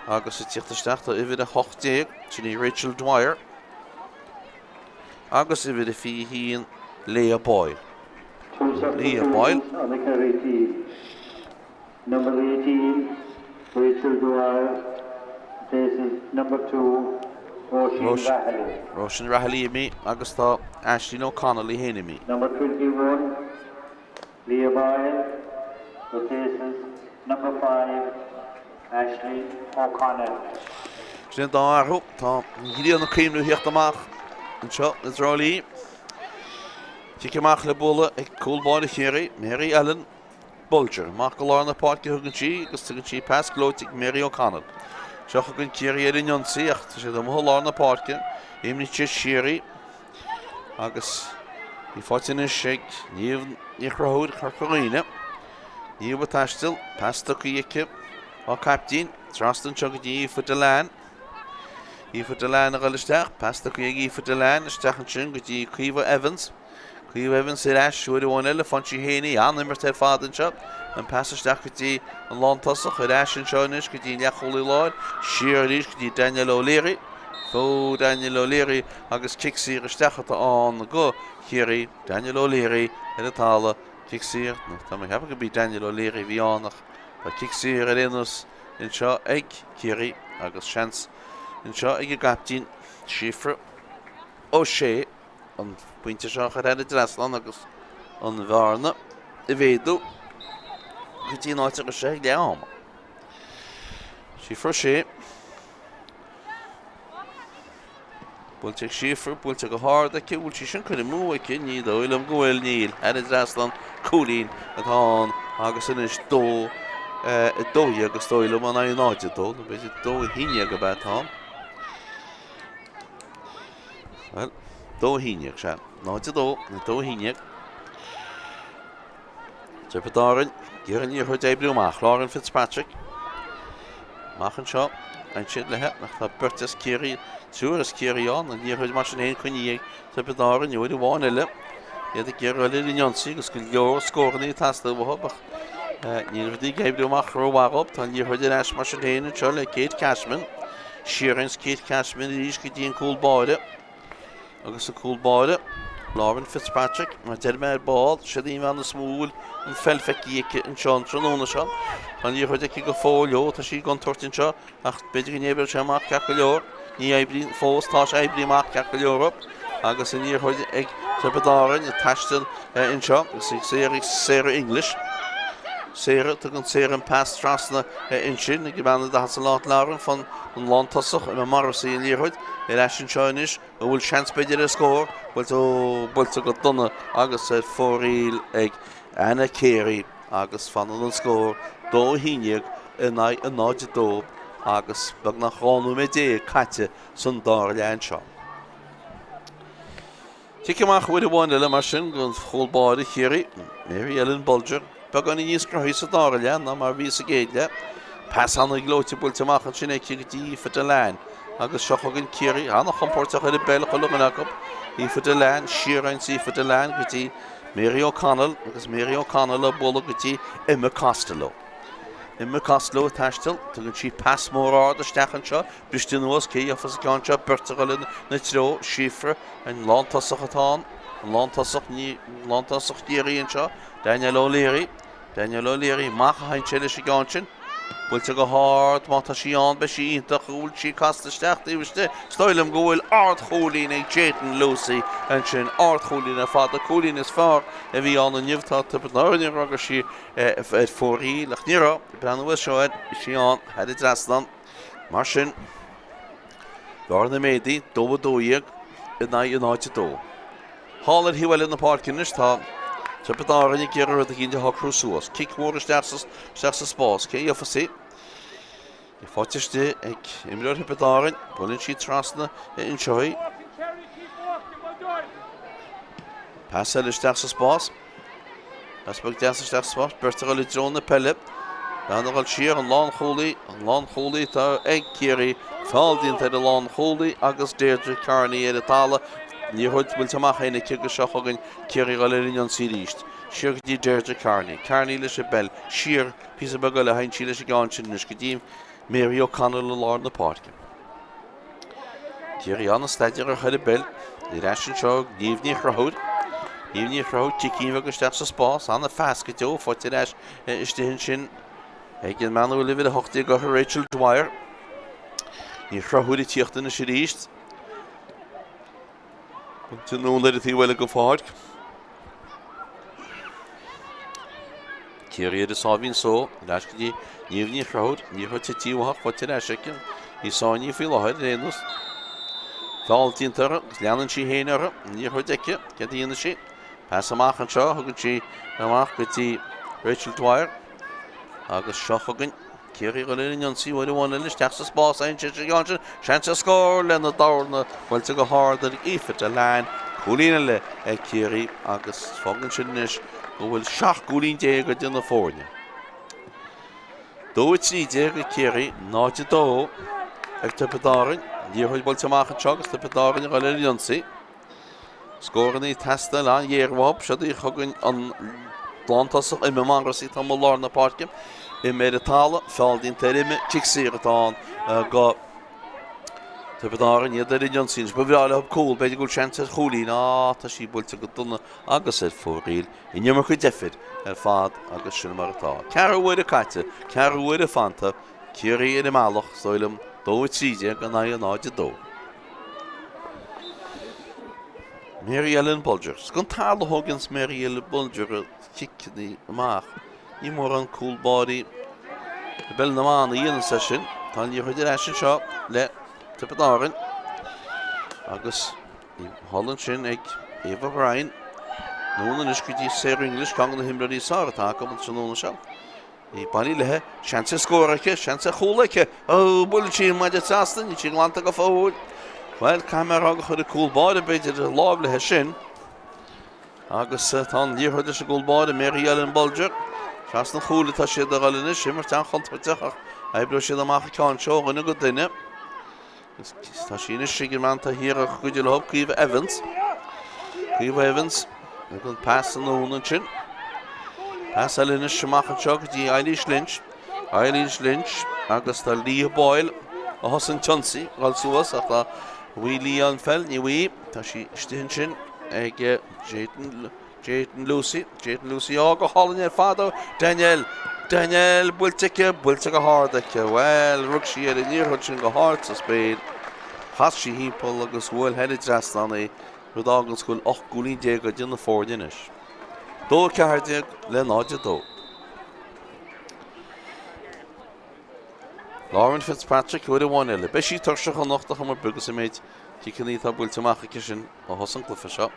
agus ag tíocht isteach tá uimhir 18, sin í Rachel Dwyer. Agus uimhir a 21, Leah Boyle. Two Leah Boyle. substitutions on the Kerry team. Number 18, Rachel Dwyer replaces number 2, Róisín Rahilly. Róisín Rahilly imithe agus tá Aisling O'Connell í féin imithe. Number 21, Leah Boyle replaces number 5, Aisling O'Connell. Sin an dá athrú. Tá an ghrian ag cuimhniú theacht amach anseo i dTrá Lí. Cic amach le bualadh ag cúl báire Chiarraí, Mary Ellen Bolger. Amach go lár na páirce a thugann sí agus tugann sí pas gleoite ag Mary O'Connell. Seo chugainn Ciarraí ar an ionsaí ach tá siad amuigh i lár na páirce. Imríonn siad siar í agus í faighte anois ag Niamh Ní Chonchúir Chorca Dhuibhne. Niamh ag taisteal, pas tugtha aici á caiptín, trasna anseo go dtí Aoife Dillane. Aoife Dillane a dhul isteach, pas tugtha ag Aoife Dillane isteach ansin go dtí Caoimhe Evans. Caoimhe Evans ar ais uair amháin eile, faigheann sí féin í, an-imirt ar fad anseo. An pas isteach go dtí an lántosach, ar ais anseo anois go dtí an leathchúlaí láir, siar arís go dtí Danielle O'Leary. Fó Danielle O'Leary agus cic saor isteach atá ann go Chiarraí. Danielle O'Leary ar an talamh, cic saor, nó tá mé ag ceapadh gurb í Danielle O'Leary a bhí ann ach tá cic saor ar aon nós anseo ag Ciarraí agus seans anseo ag an gcaiptín Síofra O'Shea. an pointe seo a chur thar an dtrasnán agus an bhearna a mhéadú go dtí an áit a raibh sé ag leath ama. Síofra O'Shea. Buailte ag Síofra, buailte go hard aici, bhfuil sí sin curtha amú aici, ní dóigh liom go bhfuil, níl, thar an dtrasnán, cúilín atá ann agus anois 2 12 is dóigh liom in aghaidh 0 2, nó b'fhéidir 2 1 ab ea atá ann. Bhuel, 2 1, sea. 0 2, nó 2 1. Tiobraid Árann, ag iarraidh an liathróid a oibriú amach. Lauren Fitzpatrick. Amach anseo. Ansin léi, ach tá beirt as Ciarraí, triúr as Ciarraí ann. An liathróid mar sin féin coinnithe ag Tiobraid Árann uair amháin eile. Iad ag iarraidh dul ar an ionsaí agus go leor scóranna ag teastáil uathu ach níl rudaí ag oibriú amach rómhaith dhóibh. Tá an liathróid ar ais mar sin féin anseo le Kate Cashman. Siar ins Kate Cashman arís go dtí an cúl báire agus an cúl báire Lauren Fitzpatrick, mar deir mé ar ball, siad í an bhean is mó a bhfuil an pheil feicthe aici anseo an tráthnóna seo. Tá an liathróid aici go fóill ó, tá sí i gcontúirt anseo ach b'fhéidir go n-oibreoidh sé amach ceart go leor. Ní oibríonn fós, tá sé oibrithe amach ceart go leor. Agus an liathróid ag Tiobraid Árann ag taisteal anseo agus ag Sarah, Sarah English. Sarah, tugann Sarah an pas trasna ansin ag an bhean atá sa lát Lauren fan an lántosach Emma Morrissey an liathróid ar ais anseo anois an bhfuil seans b'fhéidir ar scór buailte ó buailte go dona agus ar fóraoil ag Anna Carey agus fanann an scór 2-11 in aghaidh 0-2 agus beagnach 12 nóiméad caite san dara leath anseo. Cic amach uair amháin eile mar sin don chúl báire Chiarraí, Mary Ellen Bolger, beagáinín níos gnóthaí sa dara leath ná mar a bhí sa gcéad leath. Pas an-ghleoite buailte amach ansin aici go dtí Aoife Dillane agus seo chugainn Ciarraí, an-chompóirteach ar an bpeil chuile dhuine acu. Aoife Dillane, siar ins Aoife Dillane go dtí Mary O'Connell agus Mary O'Connell ag bualadh go dtí Emma Costello. Emma Costello ag taisteal, tugann sí pas mór ard isteach anseo, Briste anuas, cé a gheofas an ceann seo, beirt ag dul ina treo, Síofra, an lántosach atá ann, an lántosach, ní, lántosach Chiarraí anseo, Danielle O'Leary, Danielle O'Leary, amach a théann sé leis an gceann sin, buailte go hard, má tá sí ann beidh sí iontach, an bhfuil sí casta isteach taobh istigh, is dóigh liom go bhfuil ardchúilín ag Jayden Lucey ansin, ardchúilín ar fad, an cúilín is fearr a bhí ann inniu, tá Tiobraid Árann ag rá go raibh sí ar fóraoil ach ní raibh, breathnú air seo air, bhí sí ann, thar an dtrasnán. Mar sin, bearna méadaithe, 2-12 in aghaidh 0-2. Thall ar thaobh eile na páirce anois tá Tiobraid Árann ag iarraidh rud eicínt a shocrú suas. Cic mhór isteach sa spás. Cé a gheofas í? Í faighte istigh ag imreoir Thiobraid Árann. Buaileann sí trasna anseo í. Pas eile isteach sa spás. Pas beag deas isteach sa spás, beirt ag dul i dtreo na peile. Bean ag dul siar, an lánchúlaí, an lánchúlaí atá ag Ciarraí. Feall déanta ar an lánchúlaí agus Deirdre Kearney ar an talamh. Liathróid buailte amach féin aici agus seo chugainn Ciarraí ag dul ar an ionsaí arís. Siar go dtí Deirdre Kearney. Kearney leis an bpeil. Siar píosa beag eile a théann sí leis an gceann sin anois go dtí Mary O'Connell i lár na páirce. Ciarraí an-staidéar ar an bpeil. Ar ais anseo ag Niamh Ní Chonchúir. Niamh Ní Chonchúir, cicín bheag isteach sa spás. An-phas go deo, faighte ar ais istigh ansin. Ag an mbean a bhfuil uimhir 18 uirthi, Rachel Dwyer. Ní Chonchúir ag tíocht anois arís. Buailte anonn ar an taobh eile den pháirc. Ciarraí ar a sáimhín só, ar ais go dtí Niamh Ní Chonchúir, liathróid tite uaithi ach faighte ar ais aici. Í sáinnithe faoi láthair ar aon nós. Feall déanta uirthi agus leanann sí féin uirthi, an liathróid aici, céard a dhéanfaidh sí? Pas amach anseo, thugann sí amach go dtí Rachel Dwyer agus seo chugainn Ciarraí ag dul ar an ionsaí uair amháin eile isteach sa spás a théann sí an ceann sin, seans ar scór lena dorna buailte go hard ag Aoife Dillane, cúilín eile ag Ciarraí agus fágann sin anois go bhfuil 17 gcúilín idir na foirne. 2-13 ag Ciarraí, 0-2 ag Tiobraid Árann. Liathróid buailte amach anseo agus Tiobraid Árann ag dul ar an ionsaí. Scóranna ag teastáil an-ghéar uathu. Seo í chugainn an lántosach Emma Mongressy atá amuigh i lár na páirce. Imithe ar an talamh, feall déanta ar Emma, cic saor atá ann go Tiobraid Árann, iad ar an ionsaí anois. Ba bhreá leo cúl, b'fhéidir go bhfuil seans ar chúilín. Á, tá sí buailte go dona agus ar fóraoil. An iomarca deifir ar fad agus sin mar atá. Ceathrú uaire caite, ceathrú uaire fanta, Ciarraí ar a mbealach, is dóigh liom, 2-13 in aghaidh 0-2. Mary Ellen Bolger. Is den talamh a thóganns Mary Ellen Bolger a ciceanna amach. Ní mórán cúl báirí i bpeil na mban a dhéananns é sin. Tá an liathróid ar ais anseo le Tiobraid Árann agus í thall ansin ag Eva O'Brien. Anonn anois go dtí Sarah English, ceann de na himreoirí is fearr atá acu an tráthnóna seo. Í bailithe léi, seans ar scór aici, seans ar chúl aici. Ó, buaileann sí an maide trasna, níl sí glanta go fóill. Bhuel, caithfidh mé a rá gur chuir an cúl báire, b'fhéidir, a lámh léi sin. Agus tá an liathróid leis an gcúl báire, Mary Ellen Bolger. Trasna an chúil atá siad a dhul anois, imirt an-chontúirteach ach oibreoidh siad amach an ceann seo ó dhuine go duine. Tá sí anois ag an mbean atá thiar ag cuidiú leo, Caoimhe Evans. Caoimhe Evans ag an pas anonn ansin. Pas eile anois amach anseo go dtí Eilís Lynch. Eilís Lynch agus tá Leah Boyle a thosaigh an t-ionsaí dul suas ach tá bhí Leah an pheil, ní bhí. Tá sí istigh ansin ag Jayden Jayden Lucey, Jayden Lucey, á go hálainn ar fad ó Danielle, Danielle buailte aici, buailte go hard aici, bhuel, rug sí ar an liathróid sin go hard sa spéir, chas sí thimpeall agus bhuail thar an dtrasnán í, rud a fháganns go bhfuil 18 gcúilín idir na foirne anois. 2 14 le 0 2. Lauren Fitzpatrick uair amháin eile. Beidh sí tuirseach anocht ar chuma ar bith agus an méid ciceanna atá buailte amach aici sin. Ó thús an cluiche seo.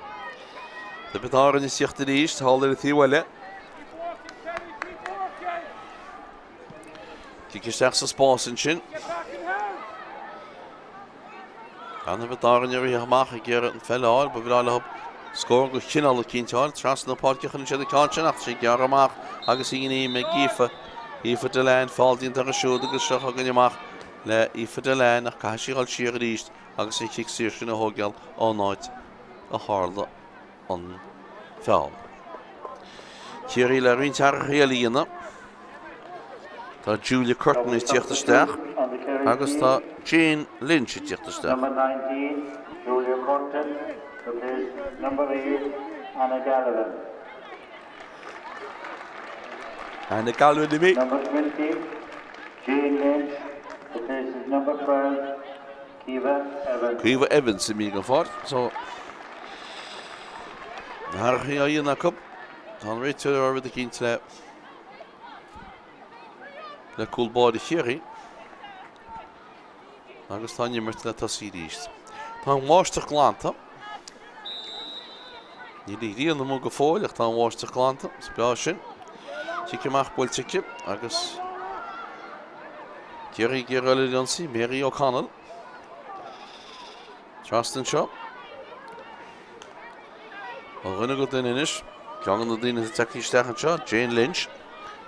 Tiobraid Árann ag tíocht arís, thall ar an taobh eile. Cic isteach sa spás ansin. Tá Tiobraid Árann ag rith amach ag iarraidh an pheil a fháil, ba bhreá leo scór de chineál eicínt a fháil. Trasna na páirce a chuireann siad an ceann sin ach sé gearrtha amach agus í in ag Aoife. Aoife Dillane, feall déanta uirthi siúd agus seo chugainn amach le Aoife Dillane ach caithfidh sí dhul siar arís agus an chic saor sin a thógáil ón áit a tharla an feall. Ciarraí le roinnt athruithe eile a dhéanamh. Tá Julia Curtin ag tíocht isteach agus tá Jane Lynch ag tíocht isteach. Number 19, Julia Curtin, replaced number 8, Anna Galvin. Anna Galvin imithe. Number 20, Jane Lynch, replaces number 12, Caoimhe Evans. Caoimhe Evans imithe den pháirc. So, na hathruithe á dhéanamh acu. Tá an réiteoir ag rá rud eicínt le le cúl báire Chiarraí. Agus tá an imirt le tosaí arís. Tá an bháisteach glanta. Níl an ghrian amuigh go fóill ach tá an bháisteach glanta. Is breá sin. Cic amach buailte aici agus Ciarraí ag iarraidh dul ar an ionsaí, Mary O'Connell. Trasna anseo. Ó dhuine go duine anois. Ceann de na daoine atá tagtha isteach anseo, Jane Lynch.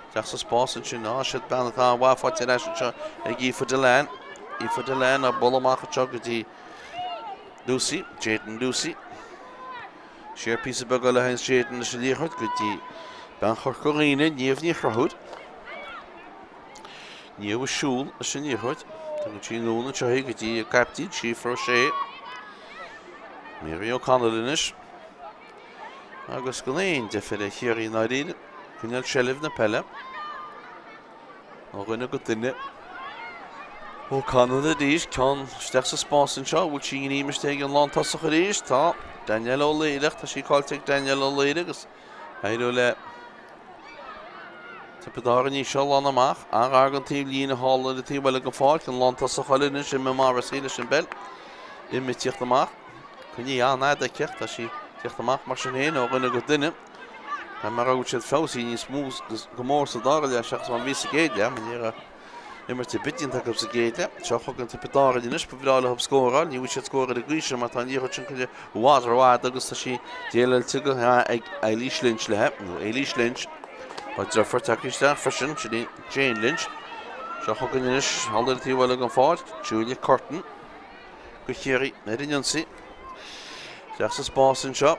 Isteach sa spás ansin. Á, siad bean atá an-mhaith faighte ar ais anseo ag Aoife Dillane. Aoife Dillane á bualadh amach anseo go dtí Lucey, Jayden Lucey. Siar píosa beag eile a théanns Jayden leis an liathróid go dtí bean Chorca Dhuibhne, Niamh Ní Chonchúir. Niamh ag siúl leis an liathróid. Tugann sí anonn anseo í go dtí a caiptín, Síofra O'Shea. Mary O'Connell anois. Agus gan aon deifir ar Chiarraí i ndáiríre. Coinneáil seilbh na peile. Ó dhuine go duine. O'Connell arís, ceann isteach sa spás anseo, bhfuil sí in imeacht ag an lántosach arís? Tá. Danielle Ó Laoire, tá sí caillte ag Danielle Ó Laoire agus éireoidh le Tiobraid Árann í seo a ghlanadh amach. An-ghar don taobh líne thall ar an taobh eile den pháirc, an lántosach eile anois, Emma Morrissey leis an bpeil. Emma ag tíocht amach. Coinnithe an-fhada aici ach tá sí ag tíocht amach mar sin féin ó dhuine go duine. Tá mar a bhfuil siad feabhsaithe níos mó go mór sa dara leath seachas mar a bhí sa gcéad leath, mar ní raibh imirt ar bith déanta acu sa gcéad leath. Seo chugainn Tiobraid Árann anois, ba bhreá leo scóráil, ní bhfuil siad scór ar an gcaoi sin mar tá an liathróid sin curtha i bhfad rófhada agus tá sí déileáilte go maith ag Eilís Lynch léi, nó Éilís Lynch. Tá deirfiúr tagtha isteach freisin, sin í Jane Lynch. Seo chugainn anois, thall ar an taobh eile den pháirc, Julia Curtin. Do Chiarraí ar an ionsaí. Isteach sa spás anseo.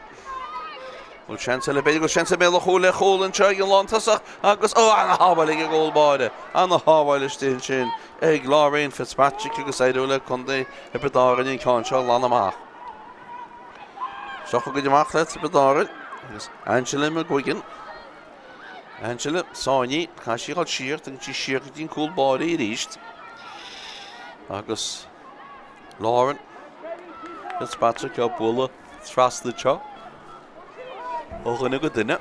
Bhfuil seans eile b'fhéidir go bhfuil seans i mbéal an chúil le chúl anseo ag an lántosach agus ó ana-shábháil ag an gcúl báire. Ana-shábháil istigh ansin ag Lorraine Fitzpatrick agus éireoidh le contae Thiobraid Árann an ceann seo a ghlanadh amach. Seo chugainn amach le Tiobraid Árann agus Angela McGuigan. Angela sáinnithe, caithfidh sí a dhul siar, tugann sí siar go dtí an cúl báire arís. Agus Lauren Fitzpatrick á bualadh trasna anseo ó dhuine go duine.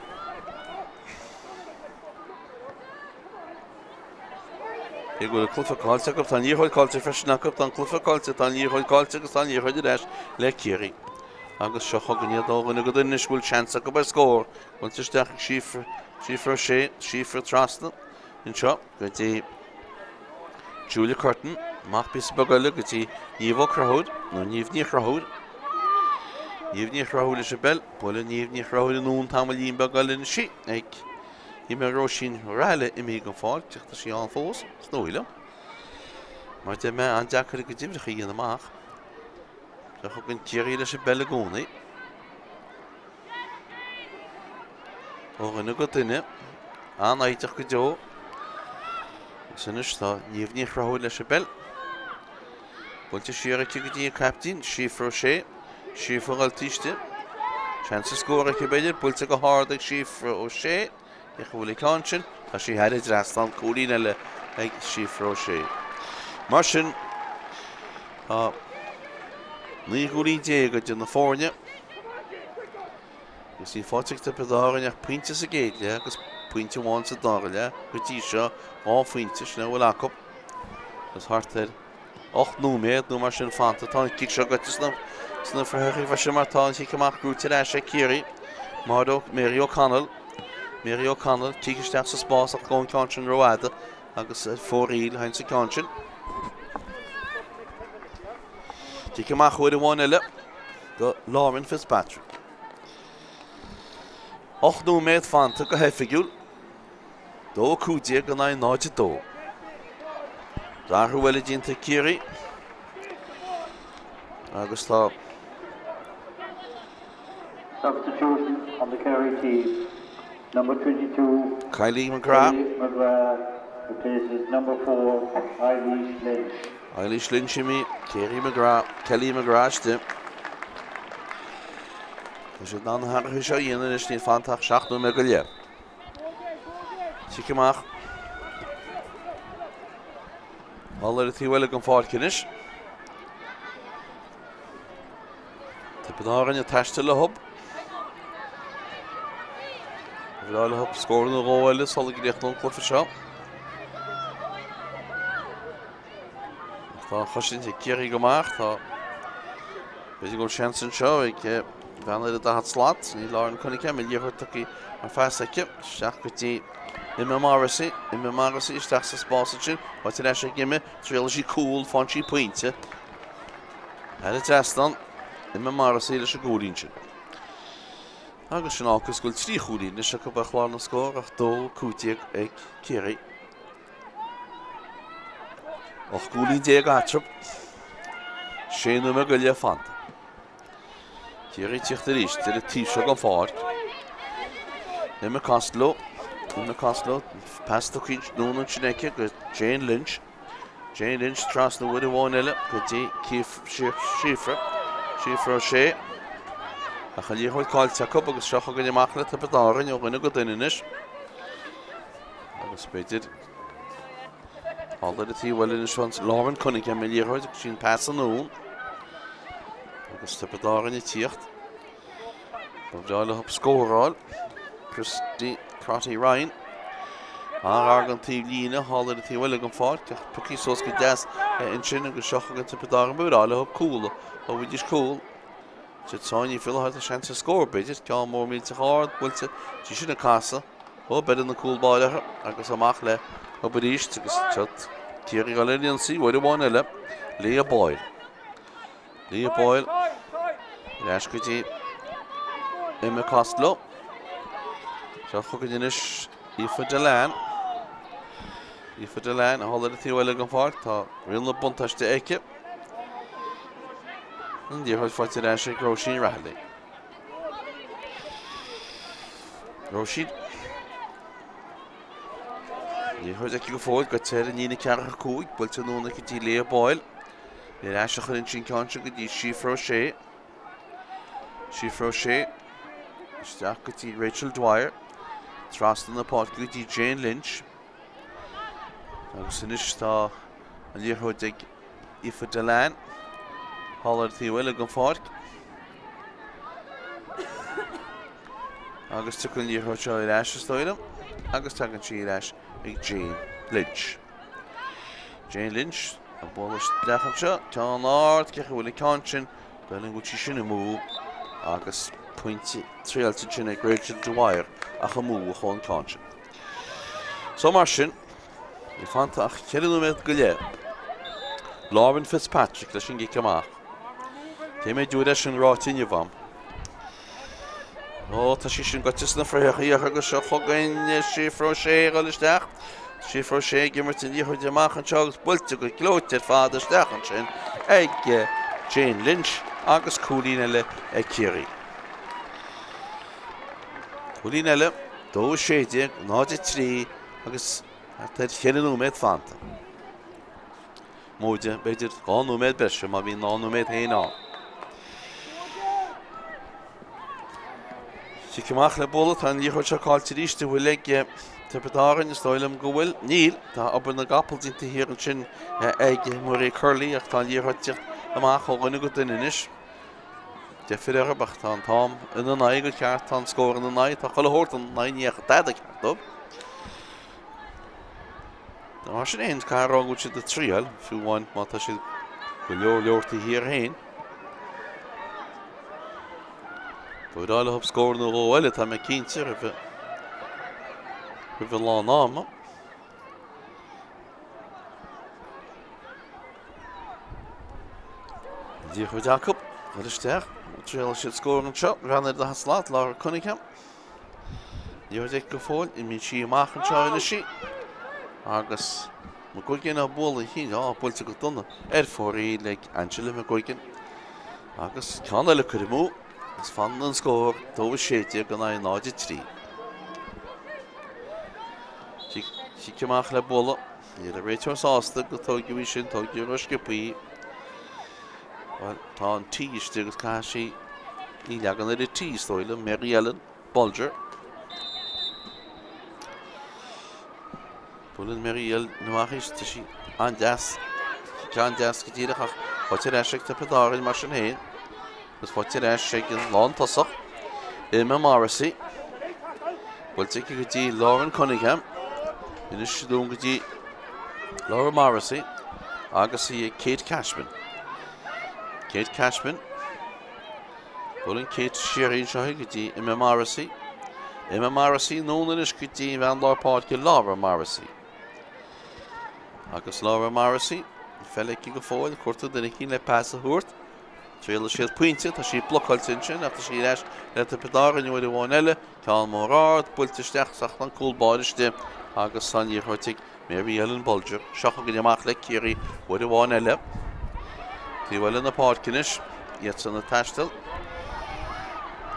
Cé go bhfuil an cluiche caillte acu, tá an liathróid caillte freisin acu, tá an cluiche caillte, tá an liathróid caillte agus tá an liathróid ar ais le Ciarraí. Agus seo chugainn iad ó dhuine go duine anois go bhfuil seans acu ar scór. Buailte isteach ag Síofra, Síofra O'Shea, Síofra trasna anseo go dtí Julia Curtin, amach píosa beag eile go dtí Niamh Ó Conchúir, nó Niamh Ní Chonchúir. Niamh Ní Chonchúir leis an bpeil, buaileadh Niamh Ní Chonchúir anonn tamaillín beag eile anois í ag Shíl mé go raibh Róisín Reilly imithe den pháirc ach tá sí ann fós, is dóigh liom. Mar deir mé, an-deacair a gcuid uimhreacha a dhéanamh amach. Seo chugainn Ciarraí leis an bpeil i gcónaí. Ó dhuine go duine, an-fhoighdeach go deo. Agus anois tá Niamh Ní Chonchúir leis an bpeil. Buailte siar aici go dtí an caiptín, Síofra O'Shea. Síofra ag dul taobh istigh. Seans ar scór aici b'fhéidir, buailte go hard ag Síofra O'Shea. Cé go bhfuil an ceann sin, tá sí thar an dtrasnán, cúilín eile ag Síofra O'Shea. Mar sin, tá 19 gcúilín idir na foirne. Agus níl faighte ag Tiobraid Árann ach pointe sa gcéad leath agus pointe amháin sa dara leath go dtí seo, 2 phointe, sin a bhfuil acu. Agus thart ar 8 nóiméad nó mar sin fanta. Tá an cic seo goite sna sna frathacha freisin mar tá an chic amach gnóite ar ais ag Ciarraí. Mary O'Connell Mary O'Connell cic isteach sa spás ach gabhann an ceann sin rófhada agus ar fóraoil a théann an ceann sin. Cic amach uair amháin eile do Lauren Fitzpatrick. 8 nóiméad fanta go hoifigiúil. 2-15 in aghaidh 0-2. Athrú eile déanta ag Ciarraí. Agus tá. Substitution on the Kerry team, number 22, Kylie McGrath. Kylie McGrath replaces number 4, Eilís Lynch. Eilís Lynch imithe, Kerry McGrath, Kelly McGrath istigh. Tá siad in ann na hathruithe seo a dhéanamh anois, níl fanta ach 7 nóiméad go leith. Cic amach. Thall ar an taobh eile den pháirc anois. Tiobraid Árann ag taisteal leo. Ba bhreá leo scór nó dhó eile sula gcríochnóidh an cluiche seo. Tá an chosaint ag Ciarraí go maith. Tá b'fhéidir go bhfuil seans anseo ag bean ar an 40 slat. Ní Lauren Cunningham an liathróid tugtha mar phas aici. Isteach go dtí Emma Morrissey. Emma Morrissey isteach sa spás ansin. Faighte ar ais ag Emma. Triailfidh sí cúl, faigheann sí pointe. Thar an trasnán, Emma Morrissey leis an gcúilín sin. Agus sin fágfas go bhfuil 3 chúilín anois acu ar chlár na scór ach 2, 15 ag Ciarraí. 18 gcúilín eatarthu. 6 nóiméad go leith fanta. Ciarraí ag tíocht arís ar an taobh seo den pháirc. Emma Costello. Emma Costello. Pas tugtha anonn ansin aici go Jane Lynch. Jane Lynch trasna uair amháin eile go dtí Síofra. Síofra O'Shea. Ach an liathróid caillte acu agus seo chugainn amach le Tiobraid Árann ó dhuine go duine anois. Agus b'fhéidir. Thall ar an taobh eile anois fán Lauren Cunningham an liathróid agus sin pas anonn. Agus Tiobraid Árann ag tíocht. Ba bhreá leo scóráil. Christy Crotty Ryan. An-ghar don taobh líne, thall ar an taobh eile den pháirc, ach pioctha suas go deas ansin agus seo chugainn Tiobraid Árann. Ba bhreá leo cúl. Thógfaidís cúl. Siad sáinnithe faoi láthair, tá seans ar scór, b'fhéidir. Ceann mór millteach ard, buailte, tá sin ag casadh. Ó, beireann an cúl báire orthu agus amach leo arís agus seo Ciarraí ag dul ar an ionsaí uair amháin eile. Leah Boyle. Leah Boyle ar ais go dtí Emma Costello. Seo chugainn anois Aoife Dillane. Aoife Dillane thall ar an taobh eile den pháirc. Tá riail na buntáiste aici. An liathróid faighte ar ais ag Róisín Rahilly. Róisín. Liathróid aici go fóill, goite ar an líne 45, buailte anonn aici go dtí Leah Boyle. Ar ais a chuireann sí an ceann seo go dtí Síofra O'Shea. Síofra O'Shea isteach go dtí Rachel Dwyer. Trasna na páirce go dtí Jane Lynch. Agus anois tá an liathróid ag Aoife Dillane thall ar an taobh eile den pháirc. Agus tiocfaidh an liathróid seo ar ais is dóigh liom agus tagann sí ar ais ag Jane Lynch. Jane Lynch ag bualadh isteach anseo, ceann ard, cé bhfuil an ceann sin, dóigh liom go bhfuil sí sin amú agus pointe triailte ansin ag Rachel Dwyer ach amú a chuaigh an ceann sin. So mar sin, níl fanta ach 4 nóiméad go leith. Lauren Fitzpatrick leis an gcic amach. Cé mhéad uair é sin ráite inniu a'm? Ó, tá sí sin goite sna fraitheachaí agus seo chugainn Síofra O'Shea ag dul isteach. Síofra O'Shea ag imirt an liathróid amach anseo agus buailte go gleoite ar fad isteach ansin ag Jane Lynch agus cúilín eile ag Ciarraí. Cúilín eile, 2, 16, 0, 3 agus thart ar cheithre nóiméad fanta. Móide, b'fhéidir, 2 nóiméad breise má bhíonn 2 nóiméad féin ann. Cic amach le bualadh, tá an liathróid seo caillte arís, an bhfuil ag Tiobraid Árann, is dóigh liom go bhfuil. Níl, tá obair na gcapall déanta thiar ansin ag Mairéad Curley ach tá an liathróid ag tíocht amach ó dhuine go duine anois. Deifir orthu ach tá an t-am ina n-aghaidh go ceart, tá an scór ina n-aghaidh, tá chuile shórt ina n-aghaidh, ní fhéadfadh dada ceart dóibh. Mar sin féin, caithfidh a rá go bhfuil siad ag triail, fiú amháin má tá siad go leor leor taobh thiar féin. Ba bhreá leo scór nó dhó eile, tá mé cinnte, roimh roimh a lán ama. Liathróid acu, dul isteach, triailfidh siad scór anseo, bean ar an slat, Laura Cunningham. Liathróid aici go fóill, imíonn sí amach anseo anois í. Agus McGuigan á bualadh chinn, á buailte go dona ar fóraoil ag Angela McGuigan. Agus ceann eile curtha amú, agus fanann an scór 2-16 in aghaidh 0-3. Cic amach le bualadh. Níl an réiteoir sásta go tóigeadh í sin, tóigeadh ró-sciobtha í. Bhuel, tá an T istigh agus caithfidh sí í leagan ar an T, is dóigh liom, Mary Ellen Bolger. Buaileann Mary Ellen amach í, tá sí an-deas, ceann deas go díreach ach faighte ar ais ag Tiobraid Árann mar sin féin. Agus faighte ar ais ag an lántosach, Emma Morrissey. Buailte aici go dtí Lauren Cunningham. Anois anonn go dtí Laura Morrissey agus í ag Kate Cashman. Kate Cashman. Buaileann Kate siar anseo go dtí Emma Morrissey. Emma Morrissey anonn anois go dtí bhean lár páirce Laura Morrissey. Agus Laura Morrissey, an pheil aici go fóill, cuartú duine eicínt le pas a thabhairt. Triailfidh siad pointe, tá sí blocáilte ansin ach tá sí ar ais le Tiobraid Árann uair amháin eile. Ceann mór ard, buailte isteach ach an cúl báire istigh agus tá an liathróid ag Mary Ellen Bolger. Seo chugainn amach le Ciarraí uair amháin eile. Taobh eile na páirce anois, iadsan ag taisteal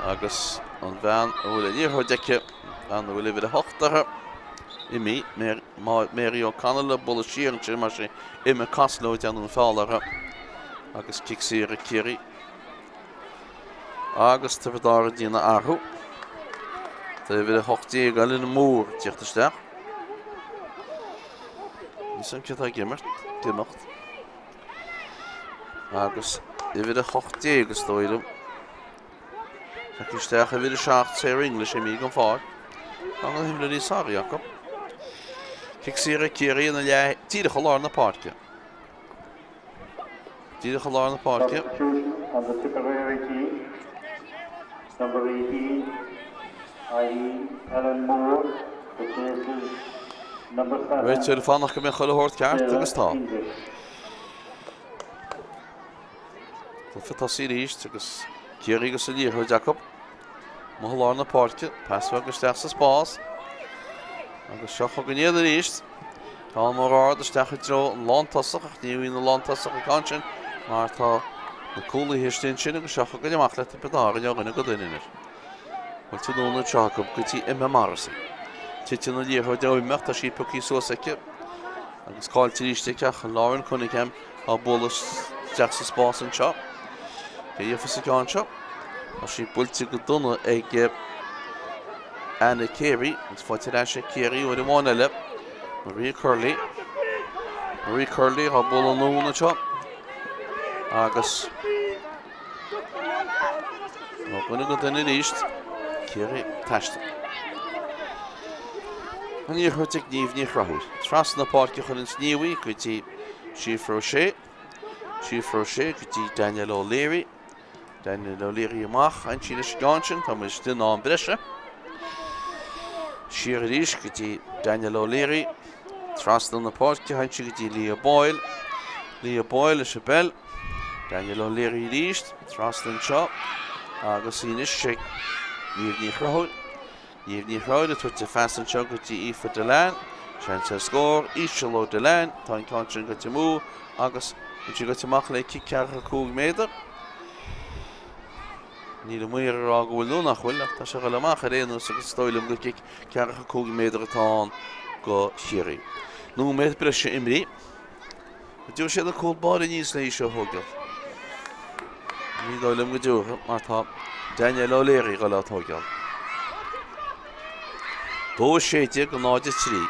agus an bhean a bhfuil an liathróid aici, bean a bhfuil uimhir 8 uirthi, imithe, Mary O'Connell ag bualadh siar ansin mar sin Emma Costello ag déanamh an feall uirthi agus cic saor ag Ciarraí. Agus Tiobraid Árann ag déanamh athrú. Tá uimhir 18 Ellen Moore ag tíocht isteach. Níl 's a'm cé atá ag imirt, ag imeacht. Agus uimhir 18 is dóigh liom. Tagtha isteach uimhir 7 Sarah English imithe den pháirc. Tá na himreoirí is fearr acu. Cic saor ag Ciarraí ina leath díreach i lár na páirce. Díreach i lár na páirce. Substitution on the Tipperary team. Number 18, Eileen Ellen Moore, replaces number 7. Réiteoir ag fanacht go mbeadh chuile shórt ceart agus tá. Cluiche tosaigh arís agus Ciarraí agus an liathróid acu. Amuigh i lár na páirce, pas beag isteach sa spás. Agus seo chugainn iad arís. Ceann mór ard isteach i dtreo an lántosach ach ní bhíonn an lántosach ag an sin mar tá na cúlaithe istigh ansin agus seo chugainn amach le Tiobraid Árann ó dhuine go duine anois. Buailte anonn anseo acu go dtí Emma Morrissey. Titeann an liathróid ó Emma ach tá sí pioctha suas aici agus caillte arís aici ach Lauren Cunningham á bualadh isteach sa spás anseo. Cé a gheofas an ceann seo? Tá sí buailte go dona ag Anna Carey agus faighte ar ais ag Ciarraí uair amháin eile. Maria Curley. Maria Curley á bualadh anonn anseo. Agus ó dhuine go duine arís. Ciarraí ag taisteal. An liathróid ag Niamh Ní Chonchúir. Trasna na páirce a chuireann Niamh í go dtí Síofra O'Shea. Síofra O'Shea go dtí Danielle O'Leary. Danielle O'Leary amach ansin leis an gceann sin. Tá muid istigh in am breise. Siar arís go dtí Danielle O'Leary. Trasna na páirce ansin go dtí Leah Boyle. Leah Boyle leis an bpeil. Danielle O'Leary arís. Trasna anseo. Agus í anois ag Niamh Ní Chonchúir. Niamh Ní Chonchúir ag tabhairt a phas anseo go dtí Aoife Dillane. Seans ar scór íseal ó Dillane. Tá an ceann sin goite amú agus bhí sé goite amach le cic 45 méadar. Níl an maor ag rá go bhfuil nó nach bhfuil ach tá sé ag dul amach ar aon nós agus is dóigh liom gur cic 45 méadar atá ann go Chiarraí. Nóiméad breise imrithe. An dtiocfaidh siad an cúl báire aníos le í seo a thógáil? Ní dóigh liom go dtiocfaidh mar tá Danielle O'Leary ag dul á tógáil. 2 16 go 0 3.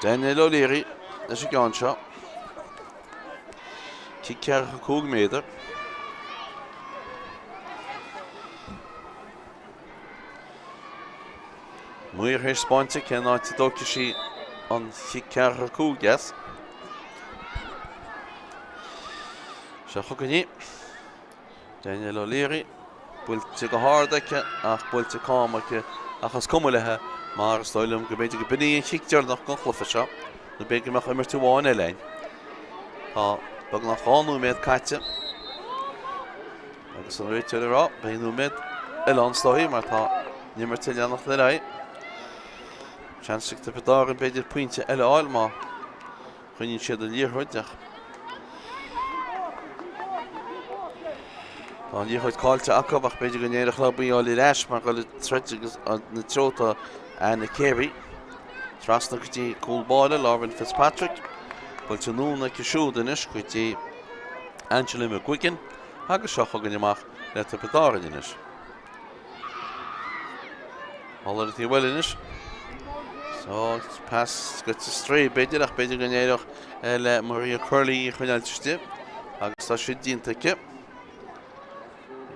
Danielle O'Leary leis an gceann seo. Cic 45 méadar. Maor théis 'spáint cén áit a dtógfaidh sí an chic 45 as. Seo chugainn í. Danielle O'Leary buailte go hard aici ach buailte cam aici ach is cuma léi mar is dóigh liom go mb'fhéidir go b'in í an chic deireanach den chluiche seo nó b'fhéidir go mbeadh imirt amháin eile ann. Tá beagnach 2 nóiméad caite agus an réiteoir ag rá beidh nóiméad eile ann is dóigh mar tá an imirt ag leanacht ar aghaidh. Seans ag Tiobraid Árann b'fhéidir pointe eile a fháil má choinníonn siad an liathróid ach tá an liathróid caillte acu ach b'fhéidir go n-éireodh leo í a fháil ar ais mar dhul ag troid agus na treo tá Anna Carey trasna go dtí cúl báire Lauren Fitzpatrick. Buailte anonn aici siúd anois go dtí Angela McGuigan agus seo chugainn amach le Tiobraid Árann anois. Thall ar an taobh eile anois. So, pas goite strae b'fhéidir ach b'fhéidir go n-éireodh le Maria Curley í a choinneáil istigh agus tá sin déanta aici.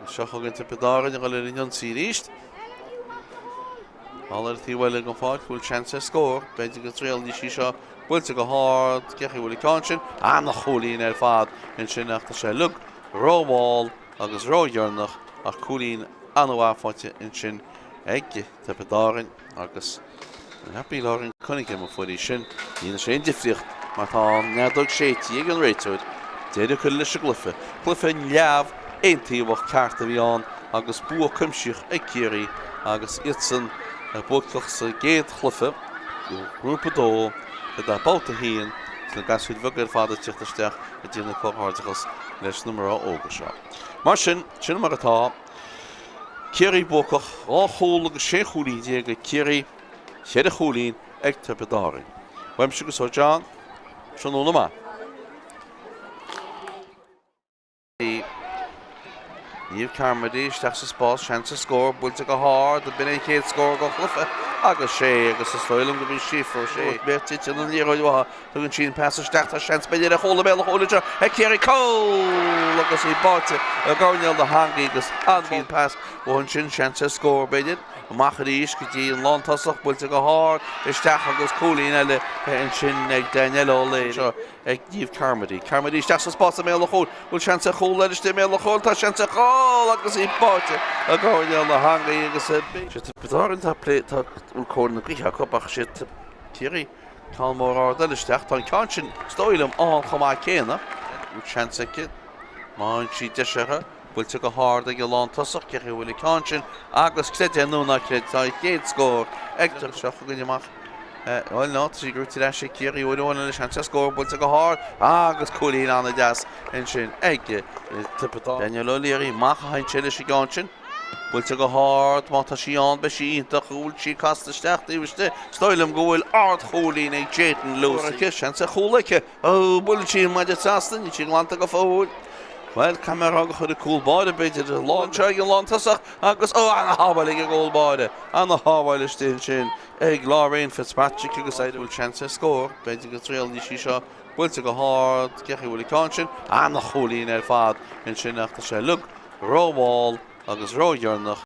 Agus seo chugainn Tiobraid Árann ag dul ar an ionsaí arís. Thall ar an taobh eile den pháirc bhfuil seans ar scór, b'fhéidir go dtriailfidh sí seo buailte go hard, cén chaoi a bhfuil an ceann sin, ana-chúilín ar fad ansin ach tá sé uilig rómhall agus ródheireanach ach cúilín an-mhaith faighte ansin ag Tiobraid Árann agus Happy Lauren Cunningham a fuair í sin. Ní dhéanfaidh sé aon difríocht mar tá an fheadóg séidte ag an réiteoir. Deireadh curtha leis an gcluiche. Cluiche leamh aontaobhach ceart a bhí ann agus bua cuimsitheach ag Ciarraí agus iadsan buacach sa gcéad chluiche i nGrúpa 2 de Babhta 1 sna gasúir bheaga ar fad ag tíocht isteach ag déanamh comhghairdeachas leis na mná óga seo. Mar sin, sin mar atá. Ciarraí buacach, 2 chúl agus 16 chúilín ag Ciarraí, 4 chúilín ag Tiobraid Árann. Uaimse agus ó John, tráthnóna maith. Niamh. Niamh Carmody isteach sa spás, seans ar scór, buailte go hard, b'in é an chéad scór den chluiche agus sé agus is dóigh liom go bhí Síofra O'Shea ag titeann an liathróid uathu, tugann sí an pas isteach, tá seans b'fhéidir ar chúl i mbéal an chúil anseo ag Ciarraí, cúl agus í báite i gcoirnéal na heangaí agus an pas uathu ansin, seans ar scór b'fhéidir, amach arís go dtí an lántosach, buailte go hard isteach agus cúilín eile ansin ag Danielle O'Leary. ag Niamh Carmody. Carmody isteach sa spás i mbéal an chúil. Bhfuil seans ar chúl eile istigh i mbéal an chúil? Tá seans ar chúl agus í báite i gcoirnéal na heangaí agus Tiobraid Árann tá plé tá bhfuil cóir na gaoithe acu ach siad Ciarraí ceann mór ard eile isteach. Tá an ceann sin is dóigh liom ann chomh maith céanna. Bhfuil seans aici má fhaigheann sí deis orthu. Buailte go hard ag an lántosach, cé chaoi a bhfuil an ceann sin agus creid é nó ná creid, tá a chéad scór ag seo chugainn amach. Bhuel ná, tá sí gnóite ar ais ag Ciarraí uair amháin eile, seans ar scór, buailte go hard agus cúilín an-deas ansin ag Tiobraid Árann. Danielle O'Leary amach a théann sé leis an gceann sin. Buailte go hard, má tá sí ann beidh sí iontach, an bhfuil sí casta isteach taobh istigh? Is dóigh liom go bhfuil ardchúilín ag Jayden Lucey. Seans ar chúl aici. Ó, buaileann sí an maide trasna, níl sí glanta go fóill. Bhuel, caithfidh mé a rá gur chuir an cúl báire, b'fhéidir, an lá anseo ag an lántosach agus, ó, ana-shábháil ag an gcúl báire, ana-shábháil istigh ansin ag Lorraine Fitzpatrick agus an bhfuil seans ar scór, b'fhéidir go dtriailfidh sí seo, buailte go hard, cé chaoi a bhfuil an ceann sin, ana-chúilín ar fad ansin ach tá sé uilig rómhall agus ródheireanach.